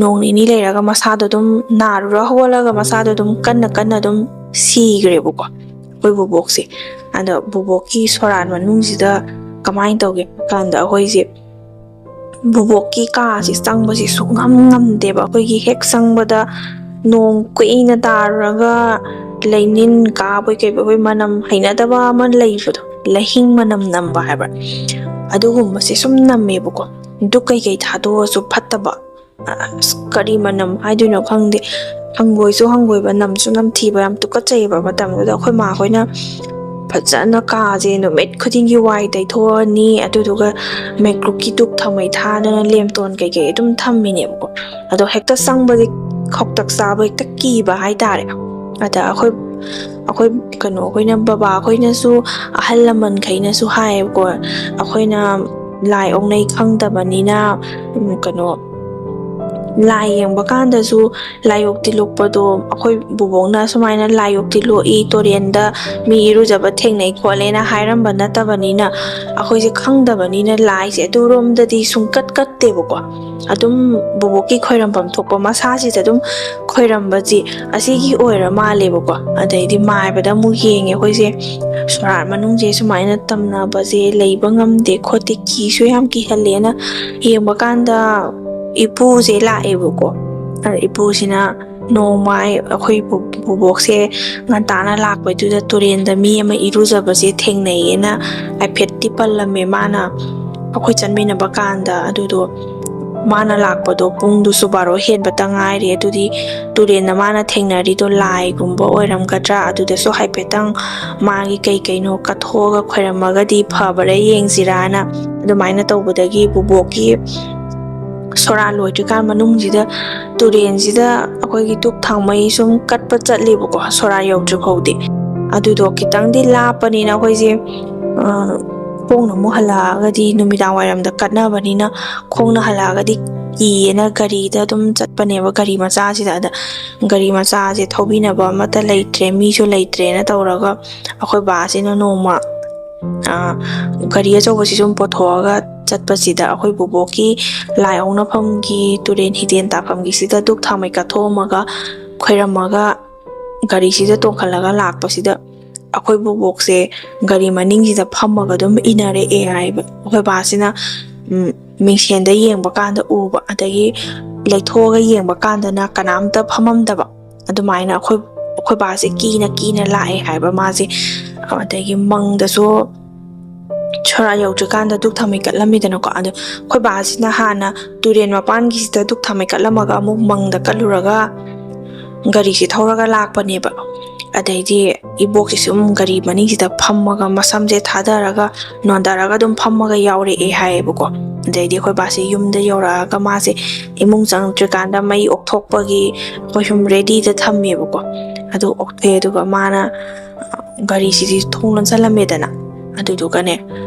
ꯅꯣꯡ ꯅꯤꯅꯤ ꯂꯩꯔꯒ ꯃꯁꯥꯗꯣ ꯑꯗꯨꯝ ꯅꯥꯔꯨꯔ ꯍꯧꯒꯠꯂꯒ ꯃꯁꯥꯗꯣ ꯑꯗꯨꯝ ꯀꯟꯅ ꯀꯟꯅ ꯑꯗꯨꯝ ꯁꯤꯈ꯭ꯔꯦꯕꯀꯣ ꯑꯩꯈꯣꯏ ꯕꯣꯕꯣꯛꯁꯦ꯫ ꯑꯗꯣ ꯕꯣꯕꯣꯛꯀꯤ ꯁꯣꯔꯥꯟ ꯃꯅꯨꯡꯁꯤꯗ ꯀꯃꯥꯏꯅ ꯇꯧꯒꯦ ꯍꯥꯏ ꯀꯥꯟꯗ, ꯑꯩꯈꯣꯏꯁꯦ ꯕꯣꯕꯣꯛꯀꯤ ꯀꯥꯁꯦ ꯆꯪꯕꯁꯦ ꯁꯨꯡꯉꯝ ꯉꯝꯗꯦꯕ꯫ ꯑꯩꯈꯣꯏꯒꯤ ꯍꯦꯛ ꯆꯪꯕꯗ ꯅꯣꯡ ꯀꯨꯏꯅ ꯇꯥꯔꯨꯔꯒ ꯂꯩꯅꯤꯟ ꯀꯥꯕꯣꯏ ꯀꯩꯕꯣꯏ, ꯑꯩꯈꯣꯏ ꯃꯅꯝ ꯍꯩꯅꯗꯕ ꯑꯃ ꯂꯩꯕꯗꯣ, ꯂꯩꯍꯤꯡ ꯃꯅꯝ ꯅꯝꯕ ꯍꯥꯏꯕ꯭ꯔꯥ, ꯑꯗꯨꯒꯨꯝꯕꯁꯦ ꯁꯨꯝ ꯅꯝꯃꯦꯕꯀꯣ꯫ ꯗꯨꯛ ꯀꯩꯀꯩ ꯊꯥꯗꯣꯛꯑꯁꯨ ꯐꯠꯇꯕ, ꯑꯁ, ꯀꯔꯤ ꯃꯅꯝ ꯍꯥꯏꯗꯣꯏꯅꯣ ꯈꯪꯗꯦ꯫ ꯍꯪꯒꯣꯏꯁꯨ ꯍꯪꯒꯣꯏꯕ, ꯅꯝꯁꯨ ꯅꯝꯊꯤꯕ, ꯌꯥꯝ ꯇꯨꯀꯠꯆꯩꯌꯦꯕ꯫ ꯃꯇꯝꯗꯨꯗ ꯑꯩꯈꯣꯏ ꯃꯥ ꯍꯣꯏꯅ ꯐꯖꯅ ꯀꯥꯁꯦ ꯅꯨꯃꯤꯠ ꯈꯨꯗꯤꯡꯒꯤ ꯋꯥꯏ ꯇꯩꯊꯣꯛꯑꯅꯤ, ꯑꯗꯨꯗꯨꯒ ꯃꯩꯀꯨꯞꯀꯤ ꯗꯨꯛ ꯊꯥꯎꯃꯩ ꯊꯥꯗꯅ ꯂꯦꯝꯇꯣꯟ ꯀꯩꯀꯩ ꯑꯗꯨꯝ ꯊꯝꯃꯤꯅꯦꯕꯀꯣ꯫ ꯑꯗꯣ ꯍꯦꯛꯇ ꯆꯪꯕꯗꯤ ꯈꯧꯇꯛ ꯆꯥꯕ ꯍꯦꯛꯇ ꯀꯤꯕ ꯍꯥꯏꯇꯥꯔꯦ꯫ ꯑꯗ ꯑꯩꯈꯣꯏ ꯑꯩꯈꯣꯏ ꯀꯩꯅꯣ, ꯑꯩꯈꯣꯏꯅ, ꯕꯕꯥ ꯑꯩꯈꯣꯏꯅꯁꯨ, ꯑꯍꯜ ꯂꯃꯟꯈꯩꯅꯁꯨ ꯍꯥꯏꯌꯦꯕꯀꯣ, ꯑꯩꯈꯣꯏꯅ ꯂꯥꯏ ꯑꯣꯛꯅꯩ ꯈꯪꯗꯕꯅꯤꯅ, ꯎꯝ, ꯀꯩꯅꯣ, ꯂꯥꯏ ꯌꯦꯡꯕ ꯀꯥꯟꯗꯁꯨ ꯂꯥꯏꯑꯣꯛꯇꯤ ꯂꯣꯛꯄꯗꯣ ꯑꯩꯈꯣꯏ ꯕꯨꯕꯣꯛꯅ ꯁꯨꯃꯥꯏꯅ ꯂꯥꯏꯑꯣꯛꯇꯤ ꯂꯣꯛꯏ, ꯇꯨꯔꯦꯟꯗ ꯃꯤ ꯏꯔꯨꯖꯕ ꯊꯦꯡꯅꯩ ꯈꯣꯠꯂꯦꯅ ꯍꯥꯏꯔꯝꯕ ꯅꯠꯇꯕꯅꯤꯅ, ꯑꯩꯈꯣꯏꯁꯦ ꯈꯪꯗꯕꯅꯤꯅ ꯂꯥꯏꯁꯦ ꯑꯗꯨꯔꯣꯝꯗꯗꯤ ꯁꯨꯡꯀꯠ ꯀꯠꯇꯦꯕꯀꯣ꯫ ꯑꯗꯨꯝ ꯕꯨꯕꯣꯛꯀꯤ ꯈꯣꯏꯔꯝꯐꯝ ꯊꯣꯛꯄ ꯃꯁꯥꯁꯤꯗ ꯑꯗꯨꯝ ꯈꯣꯏꯔꯝꯕꯁꯤ ꯑꯁꯤꯒꯤ ꯑꯣꯏꯔ ꯃꯥꯜꯂꯦꯕꯀꯣ꯫ ꯑꯗꯩꯗꯤ ꯃꯥꯏꯕꯗ ꯑꯃꯨꯛ ꯌꯦꯡꯉꯦ ꯑꯩꯈꯣꯏꯁꯦ, ꯁꯣꯔꯥꯠ ꯃꯅꯨꯡꯁꯦ ꯁꯨꯃꯥꯏꯅ ꯇꯝꯅꯕꯁꯦ ꯂꯩꯕ ꯉꯝꯗꯦ ꯈꯣꯠꯇꯦ, ꯀꯤꯁꯨ ꯌꯥꯝ ꯀꯤꯍꯜꯂꯦꯅ ꯌꯦꯡꯕ ꯀꯥꯟꯗ ꯏꯄꯨꯁꯦ ꯂꯥꯛꯑꯦꯕꯀꯣ꯫ ꯑꯗ ꯏꯄꯨꯁꯤꯅ ꯅꯣꯡꯃ ꯑꯩꯈꯣꯏ ꯕꯨ-, ꯕꯨꯕꯣꯛꯁꯦ ꯉꯟꯇꯥꯅ ꯂꯥꯛꯄꯩꯗꯨꯗ ꯇꯨꯔꯦꯟꯗ ꯃꯤ ꯑꯃ ꯏꯔꯨꯖꯕꯁꯦ ꯊꯦꯡꯅꯩꯌꯦꯅ ꯍꯥꯏꯐꯦꯠꯇꯤ ꯄꯜꯂꯝꯃꯦ ꯃꯥꯅ ꯑꯩꯈꯣꯏ ꯆꯠꯃꯤꯟꯅꯕ ꯀꯥꯟꯗ꯫ ꯑꯗꯨꯗꯣ ꯃꯥꯅ ꯂꯥꯛꯄꯗꯣ ꯄꯨꯡꯗꯨꯁꯨ ꯕꯥꯔꯣ ꯍꯦꯟꯕꯇ ꯉꯥꯏꯔꯦ꯫ ꯑꯗꯨꯗꯤ ꯇꯨꯔꯦꯟꯗ ꯃꯥꯅ ꯊꯦꯡꯅꯔꯤꯗꯣ ꯂꯥꯏꯒꯨꯝꯕ ꯑꯣꯏꯔꯝꯒꯗ꯭ꯔꯥ? ꯑꯗꯨꯗꯁꯨ ꯍꯥꯏꯐꯦꯠꯇꯪ ꯃꯥꯒꯤ ꯀꯩ ꯀꯩꯅꯣ ꯀꯠꯊꯣꯛꯑꯒ ꯈꯣꯏꯔꯝꯃꯒꯗꯤ ꯐꯕ꯭ꯔꯥ ꯌꯦꯡꯁꯤꯔꯥꯅ ꯑꯗꯨꯃꯥꯏꯅ ꯇꯧꯕꯗꯒꯤ ꯕꯨꯕꯣꯛꯀꯤ ꯁꯣꯔꯥ ꯂꯣꯏꯗ꯭ꯔꯤꯀꯥꯟ ꯃꯅꯨꯡꯁꯤꯗ ꯇꯨꯔꯦꯟꯁꯤꯗ ꯑꯩꯈꯣꯏꯒꯤ ꯙꯨꯞ ꯊꯥꯎꯃꯩ ꯁꯨꯝ ꯀꯠꯄ ꯆꯠꯂꯦꯕꯀꯣ, ꯁꯣꯔꯥ ꯌꯧꯗ꯭ꯔꯤ ꯐꯥꯎꯗꯤ꯫ ꯑꯗꯨꯗꯣ ꯈꯤꯇꯪꯗꯤ ꯂꯥꯞꯄꯅꯤꯅ ꯑꯩꯈꯣꯏꯁꯦ, ꯑ, ꯈꯣꯡꯅ ꯑꯃꯨꯛ ꯍꯜꯂꯛꯑꯒꯗꯤ, ꯅꯨꯃꯤꯗꯥꯡ ꯋꯥꯏꯔꯝꯗ ꯀꯠꯅꯕꯅꯤꯅ ꯈꯣꯡꯅ ꯍꯜꯂꯛꯑꯒꯗꯤ ꯀꯤꯌꯦꯅ ꯒꯥꯔꯤꯗ ꯑꯗꯨꯝ ꯆꯠꯄꯅꯦꯕ, ꯒꯥꯔꯤ ꯃꯆꯥꯁꯤꯗ꯫ ꯑꯗ ꯒꯥꯔꯤ ꯃꯆꯥꯁꯦ ꯊꯧꯕꯤꯅꯕ ꯑꯃꯠꯇ ꯂꯩꯇ꯭ꯔꯦ, ꯃꯤꯁꯨ ꯂꯩꯇ꯭ꯔꯦꯅ ꯇꯧꯔꯒ ꯑꯩꯈꯣꯏ ꯕꯥꯁꯤꯅ ꯅꯣꯡꯃ, ꯑ, ꯒꯥꯔꯤ ꯑꯆꯧꯕꯁꯤ ꯁꯨꯝ ꯄꯨꯊꯣꯛꯑꯒ ꯆꯠꯄꯁꯤꯗ ꯑꯩꯈꯣꯏ ꯕꯨꯕꯣꯛꯀꯤ ꯂꯥꯏ ꯑꯣꯛꯅꯐꯝꯒꯤ ꯇꯨꯔꯦꯟ ꯍꯤꯗꯦꯟ ꯇꯥꯐꯝꯒꯤꯁꯤꯗ ꯙꯨꯞ ꯊꯥꯎꯃꯩ ꯀꯠꯊꯣꯛꯑꯝꯃꯒ ꯈꯣꯏꯔꯝꯃꯒ ꯒꯥꯔꯤꯁꯤꯗ ꯇꯣꯡꯈꯠꯂꯒ ꯂꯥꯛꯄꯁꯤꯗ ꯑꯩꯈꯣꯏ ꯕꯨꯕꯣꯛꯁꯦ ꯒꯥꯔꯤ ꯃꯅꯤꯡꯁꯤꯗ ꯐꯝꯃꯒ ꯑꯗꯨꯝ ꯏꯟꯅꯔꯛꯑꯦ ꯍꯥꯏꯕ꯫ ꯑꯩꯈꯣꯏ ꯕꯥꯁꯤꯅ, ꯎꯝ, ꯃꯤꯡꯁꯦꯟꯗ ꯌꯦꯡꯕ ꯀꯥꯟꯗ ꯎꯕ, ꯑꯗꯒꯤ ꯂꯩꯊꯣꯛꯑꯒ ꯌꯦꯡꯕ ꯀꯥꯟꯗꯅ ꯀꯅꯥꯝꯇ ꯐꯝꯃꯝꯗꯕ꯫ ꯑꯗꯨꯃꯥꯏꯅ ꯑꯩꯈꯣꯏ, ꯑꯩꯈꯣꯏ ꯕꯥꯁꯦ ꯀꯤꯅ ꯀꯤꯅ ꯂꯥꯛꯑꯦ ꯍꯥꯏꯕ ꯃꯥꯁꯦ꯫ ꯑꯗꯒꯤ ꯃꯪꯗꯁꯨ ꯁꯣꯔꯥ ꯌꯧꯗ꯭ꯔꯤꯀꯥꯟꯗ ꯙꯨꯞ ꯊꯥꯎꯃꯩ ꯀꯠꯂꯝꯃꯤꯗꯅꯀꯣ꯫ ꯑꯗꯣ ꯑꯩꯈꯣꯏ ꯕꯥꯁꯤꯅ ꯍꯥꯟꯅ ꯇꯨꯔꯦꯟ ꯃꯄꯥꯟꯒꯤꯁꯤꯗ ꯙꯨꯞ ꯊꯥꯎꯃꯩ ꯀꯠꯂꯝꯃꯒ ꯑꯃꯨꯛ ꯃꯪꯗ ꯀꯠꯂꯨꯔꯒ ꯒꯥꯔꯤꯁꯤ ꯊꯧꯔꯒ ꯂꯥꯛꯄꯅꯦꯕ꯫ ꯑꯗꯩꯗꯤ ꯏꯕꯣꯛꯁꯤꯁꯨ ꯑꯗꯨꯝ ꯒꯥꯔꯤ ꯃꯅꯤꯡꯁꯤꯗ ꯐꯝꯃꯒ ꯃꯁꯝꯁꯦ ꯊꯥꯗꯔꯒ ꯅꯣꯟꯊꯔꯒ ꯑꯗꯨꯝ ꯐꯝꯃꯒ ꯌꯥꯎꯔꯛꯑꯦ ꯍꯥꯏꯌꯦꯕꯀꯣ꯫ ꯑꯗꯩꯗꯤ ꯑꯩꯈꯣꯏ ꯕꯥꯁꯦ ꯌꯨꯝꯗ ꯌꯧꯔꯛꯑꯒ ꯃꯥꯁꯦ ꯏꯃꯨꯡ ꯆꯪꯉꯛꯇ꯭ꯔꯤꯀꯥꯟꯗ ꯃꯩ ꯑꯣꯛꯊꯣꯛꯄꯒꯤ ꯑꯩꯈꯣꯏ ꯁꯨꯝ ꯔꯦꯗꯤꯗ ꯊꯝꯃꯦꯕꯀꯣ꯫ ꯑꯗꯨ ꯑꯣꯛꯊꯣꯛꯑꯦ, ꯑꯗꯨꯒ ꯃꯥꯅ ꯒꯥꯔꯤꯁꯤꯗꯤ ꯊꯣꯡ ꯂꯣꯟꯁꯜꯂꯝꯃꯦꯗꯅ꯫ ꯑꯗꯨꯗꯨꯒꯅꯦ,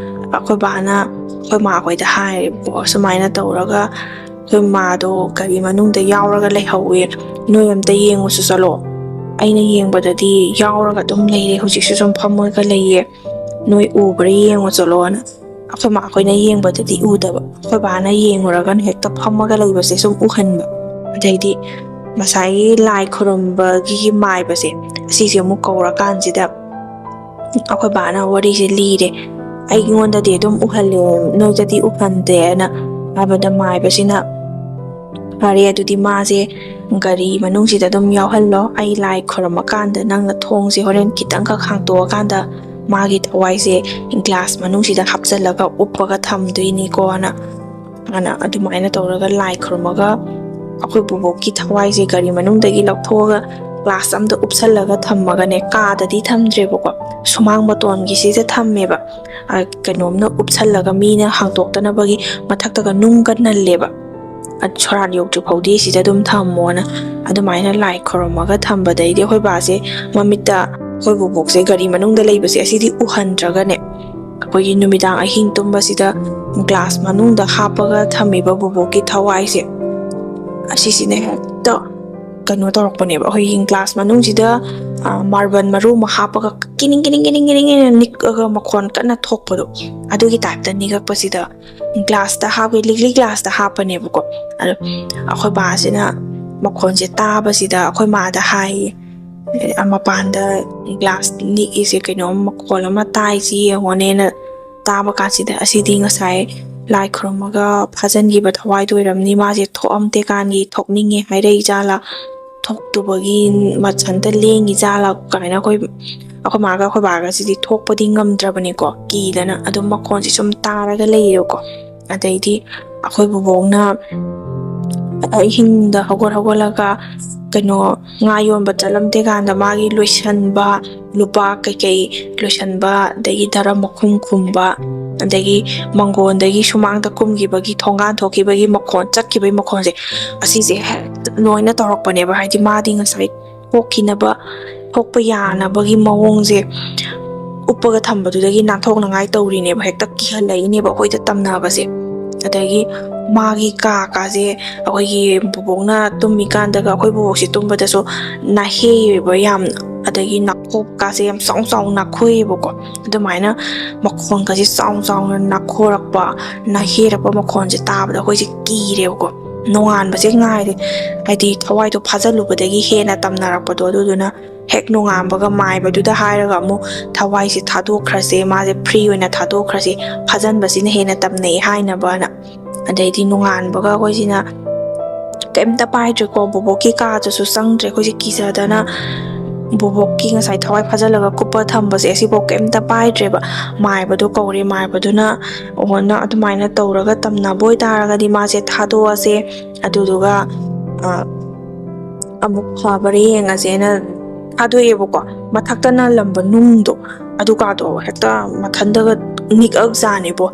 ꯑꯩꯈꯣꯏ ꯕꯥꯅ ꯑꯩꯈꯣꯏ ꯃꯥꯈꯣꯏꯗ ꯍꯥꯏꯔꯦꯕꯀꯣ, "ꯁꯨꯃꯥꯏꯅ ꯇꯧꯔꯒ ꯑꯩꯈꯣꯏ ꯃꯥꯗꯣ ꯒꯥꯔꯤ ꯃꯅꯨꯡꯗ ꯌꯥꯎꯔꯒ ꯂꯩꯍꯧꯋꯦ, ꯅꯣꯏ ꯑꯝꯇ ꯌꯦꯡꯉꯨꯁꯨ ꯆꯠꯂꯣ, ꯑꯩꯅ ꯌꯦꯡꯕꯗꯗꯤ ꯌꯥꯎꯔꯒ ꯑꯗꯨꯝ ꯂꯩꯔꯦ, ꯍꯧꯖꯤꯛꯁꯨ ꯁꯨꯝ ꯐꯝꯃꯒ ꯂꯩꯌꯦ, ꯅꯣꯏ ꯎꯕ꯭ꯔꯥ ꯌꯦꯡꯉꯨ ꯆꯠꯂꯣꯅ"꯫ ꯑꯩꯈꯣꯏ ꯃꯥ ꯑꯩꯈꯣꯏꯅ ꯌꯦꯡꯕꯗꯗꯤ ꯎꯗꯕ, ꯑꯩꯈꯣꯏ ꯕꯥꯅ ꯌꯦꯡꯉꯨꯔꯒꯅ ꯍꯦꯛꯇ ꯐꯝꯃꯒ ꯂꯩꯕꯁꯦ ꯁꯨꯝ ꯎꯍꯟꯕ꯫ ꯑꯗꯩꯗꯤ ꯉꯁꯥꯏꯒꯤ ꯂꯥꯏ ꯈꯨꯔꯨꯝꯕꯒꯤ ꯃꯥꯏꯕꯁꯦ, ꯑꯁꯤꯁꯦ ꯑꯃꯨꯛ ꯀꯧꯔꯀꯥꯟꯁꯤꯗ ꯑꯩꯈꯣꯏ ꯕꯥꯅ ꯋꯥꯔꯤꯁꯦ ꯂꯤꯔꯦ꯫ "ꯑꯩꯉꯣꯟꯗꯗꯤ ꯑꯗꯨꯝ ꯎꯍꯜꯂꯦ, ꯅꯣꯏꯗꯗꯤ ꯎꯍꯟꯗꯦꯅ" ꯍꯥꯏꯕꯗ ꯃꯥꯏꯕꯁꯤꯅ, "ꯐꯔꯦ, ꯑꯗꯨꯗꯤ ꯃꯥꯁꯦ ꯒꯥꯔꯤ ꯃꯅꯨꯡꯁꯤꯗ ꯑꯗꯨꯝ ꯌꯥꯎꯍꯜꯂꯣ, ꯑꯩ ꯂꯥꯏ ꯈꯨꯔꯨꯝꯃꯀꯥꯟꯗ ꯅꯪꯅ ꯊꯣꯡꯁꯦ ꯍꯣꯔꯦꯟ ꯈꯤꯇꯪꯈꯛ ꯍꯥꯡꯇꯣꯛꯑꯀꯥꯟꯗ ꯃꯥꯒꯤ ꯊꯋꯥꯏꯁꯦ ꯒ꯭ꯂꯥꯁ ꯃꯅꯨꯡꯁꯤꯗ ꯍꯥꯞꯆꯤꯜꯂꯒ ꯎꯞꯄꯒ ꯊꯝꯗꯣꯏꯅꯤꯀꯣꯅ" ꯑꯅ ꯑꯗꯨꯃꯥꯏꯅ ꯇꯧꯔꯒ ꯂꯥꯏ ꯈꯨꯔꯨꯝꯃꯒ ꯑꯩꯈꯣꯏ ꯕꯣꯕꯣꯛꯀꯤ ꯊꯋꯥꯏꯁꯦ ꯒꯥꯔꯤ ꯃꯅꯨꯡꯗꯒꯤ ꯂꯧꯊꯣꯛꯑꯒ ꯒ꯭ꯂꯥꯁ ꯑꯝꯗ ꯎꯞꯁꯜꯂꯒ ꯊꯝꯃꯒꯅꯦ, ꯀꯥꯗꯗꯤ ꯊꯝꯗ꯭ꯔꯦꯕꯀꯣ, ꯁꯨꯃꯥꯡ ꯃꯇꯣꯟꯒꯤꯁꯤꯗ ꯊꯝꯃꯦꯕ꯫ ꯑ, ꯀꯩꯅꯣꯝꯅ ꯎꯞꯁꯜꯂꯒ ꯃꯤꯅ ꯍꯥꯡꯇꯣꯛꯇꯅꯕꯒꯤ ꯃꯊꯛꯇꯒ ꯅꯨꯡꯒ ꯅꯜꯂꯦꯕ꯫ ꯑ, ꯁꯣꯔꯥꯠ ꯌꯧꯗ꯭ꯔꯤ ꯐꯥꯎꯗꯤ ꯁꯤꯗ ꯑꯗꯨꯝ ꯊꯝꯃꯣꯅ ꯑꯗꯨꯃꯥꯏꯅ ꯂꯥꯏ ꯈꯨꯔꯨꯝꯃꯒ ꯊꯝꯕꯗꯩꯗꯤ ꯑꯩꯈꯣꯏ ꯕꯥꯁꯦ ꯃꯃꯤꯠꯇ ꯑꯩꯈꯣꯏ ꯕꯣꯕꯣꯛꯁꯦ ꯒꯥꯔꯤ ꯃꯅꯨꯡꯗ ꯂꯩꯕꯁꯦ ꯑꯁꯤꯗꯤ ꯎꯍꯟꯗ꯭ꯔꯒꯅꯦ, ꯑꯩꯈꯣꯏꯒꯤ ꯅꯨꯃꯤꯗꯥꯡ ꯑꯍꯤꯡ ꯇꯨꯝꯕꯁꯤꯗ ꯒ꯭ꯂꯥꯁ ꯃꯅꯨꯡꯗ ꯍꯥꯞꯄꯒ ꯊꯝꯃꯤꯕ ꯕꯣꯕꯣꯛꯀꯤ ꯊꯋꯥꯏꯁꯦ, ꯑꯁꯤꯁꯤꯅ ꯍꯦꯛꯇ ꯀꯩꯅꯣ ꯇꯧꯔꯛꯄꯅꯦꯕ꯫ ꯑꯩꯈꯣꯏꯒꯤ ꯒ꯭ꯂꯥꯁ ꯃꯅꯨꯡꯁꯤꯗ, ꯑ, ꯃꯥꯔꯕꯜ ꯃꯔꯨ ꯑꯃ ꯍꯥꯞꯄꯒ ꯀꯤꯅꯤꯡ ꯀꯤꯅꯤꯡ ꯀꯤꯅꯤꯡ ꯀꯤꯅꯤꯡ ꯀꯤꯅꯤꯡ ꯅꯤꯛꯑꯒ ꯃꯈꯣꯟ ꯀꯟꯅ ꯊꯣꯛꯄꯗꯣ, ꯑꯗꯨꯒꯤ ꯇꯥꯏꯞꯇ ꯅꯤꯛꯂꯛꯄꯁꯤꯗ ꯒ꯭ꯂꯥꯁꯇ ꯍꯥꯞꯄꯦ, ꯂꯤꯛꯂꯤ ꯒ꯭ꯂꯥꯁꯇ ꯍꯥꯞꯄꯅꯦꯕꯀꯣ꯫ ꯑꯗꯣ ꯑꯩꯈꯣꯏ ꯕꯥꯁꯤꯅ ꯃꯈꯣꯟꯁꯦ ꯇꯥꯕꯁꯤꯗ ꯑꯩꯈꯣꯏ ꯃꯥꯗ ꯍꯥꯏꯌꯦ, "ꯑ, ꯃꯄꯥꯟꯗ ꯒ꯭ꯂꯥꯁ ꯅꯤꯛꯏꯁꯦ ꯀꯩꯅꯣꯝ ꯃꯈꯣꯜ ꯑꯃ ꯇꯥꯏꯁꯤ ꯌꯦꯡꯉꯣꯅꯦꯅ" ꯇꯥꯕ ꯀꯥꯟꯁꯤꯗ, "ꯑꯁꯤꯗꯤ ꯉꯁꯥꯏ ꯂꯥꯏ ꯈꯨꯔꯨꯝꯃꯒ ꯐꯥꯖꯤꯟꯈꯤꯕ ꯊꯋꯥꯏꯗꯣ ꯑꯣꯏꯔꯝꯅꯤ, ꯃꯥꯁꯦ ꯊꯣꯛꯑꯝꯗꯦ ꯀꯥꯟꯒꯤ ꯊꯣꯛꯅꯤꯡꯉꯦ ꯍꯥꯏꯔꯛꯏ ꯖꯥꯠꯂꯥ, ꯊꯣꯛꯇꯨꯕꯒꯤ ꯃꯊꯟꯇ ꯂꯦꯡꯉꯤ ꯖꯥꯠꯂꯥ" ꯀꯥꯏꯅ ꯑꯩꯈꯣꯏ, ꯑꯩꯈꯣꯏ ꯃꯥꯒ ꯑꯩꯈꯣꯏ ꯕꯥꯒꯁꯤꯗꯤ ꯊꯣꯛꯄꯗꯤ ꯉꯝꯗ꯭ꯔꯕꯅꯤꯀꯣ, ꯀꯤꯗꯅ ꯑꯗꯨꯝ ꯃꯈꯣꯟꯁꯦ ꯁꯨꯝ ꯇꯥꯔꯒ ꯂꯩꯌꯦꯕꯀꯣ꯫ ꯑꯗꯩꯗꯤ ꯑꯩꯈꯣꯏ ꯕꯣꯕꯣꯛꯅ ꯑꯍꯤꯡꯗ ꯍꯧꯒꯠ ꯍꯧꯒꯠꯂꯒ ꯀꯩꯅꯣ, ꯉꯥ ꯌꯣꯟꯕ ꯆꯠꯂꯝꯗꯦ ꯀꯥꯟꯗ ꯃꯥꯒꯤ ꯂꯣꯏꯁꯟꯕ, ꯂꯨꯄꯥ ꯀꯩꯀꯩ ꯂꯣꯏꯁꯟꯕ, ꯑꯗꯒꯤ ꯗꯔꯝ ꯃꯈꯨꯝ ꯈꯨꯝꯕ, ꯑꯗꯒꯤ ꯃꯪꯒꯣꯟꯗꯒꯤ ꯁꯨꯃꯥꯡꯗ ꯀꯨꯝꯈꯤꯕꯒꯤ ꯊꯣꯡꯒꯥꯟ ꯊꯣꯛꯈꯤꯕꯒꯤ ꯃꯈꯣꯟ, ꯆꯠꯈꯤꯕꯒꯤ ꯃꯈꯣꯟꯁꯦ, ꯑꯁꯤꯁꯦ ꯍꯦꯛꯇ ꯂꯣꯏꯅ ꯇꯧꯔꯛꯄꯅꯦꯕ꯫ ꯍꯥꯏꯗꯤ ꯃꯥꯗꯤ ꯉꯁꯥꯏ ꯊꯣꯛꯈꯤꯅꯕ, ꯊꯣꯛꯄ ꯌꯥꯅꯕꯒꯤ ꯃꯑꯣꯡꯁꯦ ꯎꯞꯄꯒ ꯊꯝꯕꯗꯨꯗꯒꯤ ꯅꯥꯟꯊꯣꯛꯅꯉꯥꯏ ꯇꯧꯔꯤꯅꯦꯕ, ꯍꯦꯛꯇ ꯀꯤꯍꯜꯂꯛꯏꯅꯦꯕ ꯑꯩꯈꯣꯏꯗ ꯇꯝꯅꯕꯁꯦ꯫ ꯑꯗꯒꯤ ꯃꯥꯒꯤ ꯀꯥ ꯀꯥꯁꯦ, ꯑꯩꯈꯣꯏꯒꯤ ꯕꯣꯕꯣꯛꯅ ꯇꯨꯝꯃꯤꯀꯥꯟꯗꯒ ꯑꯩꯈꯣꯏ ꯕꯣꯕꯣꯛꯁꯦ ꯇꯨꯝꯕꯗꯁꯨ ꯅꯥꯍꯦꯕ ꯌꯥꯝꯅ, ꯑꯗꯒꯤ ꯅꯥꯈꯣꯛꯀꯥꯁꯦ ꯌꯥꯝ ꯆꯥꯎ ꯆꯥꯎꯅ ꯅꯥꯈꯣꯛꯑꯦꯕꯀꯣ꯫ ꯑꯗꯨꯃꯥꯏꯅ ꯃꯈꯣꯟꯒꯁꯦ ꯆꯥꯎ ꯆꯥꯎꯅ ꯅꯥꯈꯣꯔꯛꯄ, ꯅꯥꯍꯦꯔꯛꯄ ꯃꯈꯣꯟꯁꯦ ꯇꯥꯕꯗ ꯑꯩꯈꯣꯏꯁꯦ ꯀꯤꯔꯦꯕꯀꯣ꯫ ꯅꯣꯡꯉꯥꯟꯕꯁꯦ ꯉꯥꯏꯔꯦ, ꯍꯥꯏꯗꯤ ꯊꯋꯥꯏꯗꯣ ꯐꯥꯖꯜꯂꯨꯕꯗꯒꯤ ꯍꯦꯟꯅ ꯇꯝꯅꯔꯛꯄꯗꯣ꯫ ꯑꯗꯨꯗꯨꯅ ꯍꯦꯛ ꯅꯣꯡꯉꯥꯟꯕꯒ ꯃꯥꯏꯕꯗꯨꯗ ꯍꯥꯏꯔꯒ ꯑꯃꯨꯛ ꯊꯋꯥꯏꯁꯦ ꯊꯥꯗꯣꯛꯈ꯭ꯔꯁꯦ, ꯃꯥꯁꯦ ꯐ꯭ꯔꯤ ꯑꯣꯏꯅ ꯊꯥꯗꯣꯛꯈ꯭ꯔꯁꯦ, ꯐꯥꯖꯟꯕꯁꯤꯅ ꯍꯦꯟꯅ ꯇꯝꯅꯩ ꯍꯥꯏꯅꯕꯅ꯫ ꯑꯗꯩꯗꯤ ꯅꯣꯡꯉꯥꯟꯕꯒ ꯑꯩꯈꯣꯏꯁꯤꯅ ꯀꯩꯝꯇ ꯄꯥꯏꯗ꯭ꯔꯦꯀꯣ, ꯕꯣꯕꯣꯛꯀꯤ ꯀꯥꯗꯨꯁꯨ ꯆꯪꯗ꯭ꯔꯦ꯫ ꯑꯩꯈꯣꯏꯁꯦ ꯀꯤꯖꯗꯅ ꯕꯣꯕꯣꯛꯀꯤ ꯉꯁꯥꯏ ꯊꯋꯥꯏ ꯐꯥꯖꯤꯜꯂꯒ ꯀꯨꯞꯄ ꯊꯝꯕꯁꯦ, ꯑꯁꯤꯐꯥꯎ ꯀꯩꯝꯇ ꯄꯥꯏꯗ꯭ꯔꯦꯕ꯫ ꯃꯥꯏꯕꯗꯣ ꯀꯧꯔꯦ, ꯃꯥꯏꯕꯗꯨꯅ, "ꯑꯣ, ꯅꯪ ꯑꯗꯨꯃꯥꯏꯅ ꯇꯧꯔꯒ ꯇꯝꯅꯕ ꯑꯣꯏꯇꯥꯔꯒꯗꯤ ꯃꯥꯁꯦ ꯊꯥꯗꯣꯛꯑꯁꯦ, ꯑꯗꯨꯗꯨꯒ, ꯑ, ꯑꯃꯨꯛ ꯐꯕ꯭ꯔꯥ ꯌꯦꯡꯉꯁꯦꯅ" ꯊꯥꯗꯣꯛꯑꯦꯕꯀꯣ꯫ ꯃꯊꯛꯇ ꯅꯜꯂꯝꯕ ꯅꯨꯡꯗꯣ, ꯑꯗꯨꯀꯥꯗꯣ ꯍꯦꯛꯇ ꯃꯊꯟꯗꯒ ꯅꯤꯛꯑꯖꯥꯠꯅꯦꯕꯣ꯫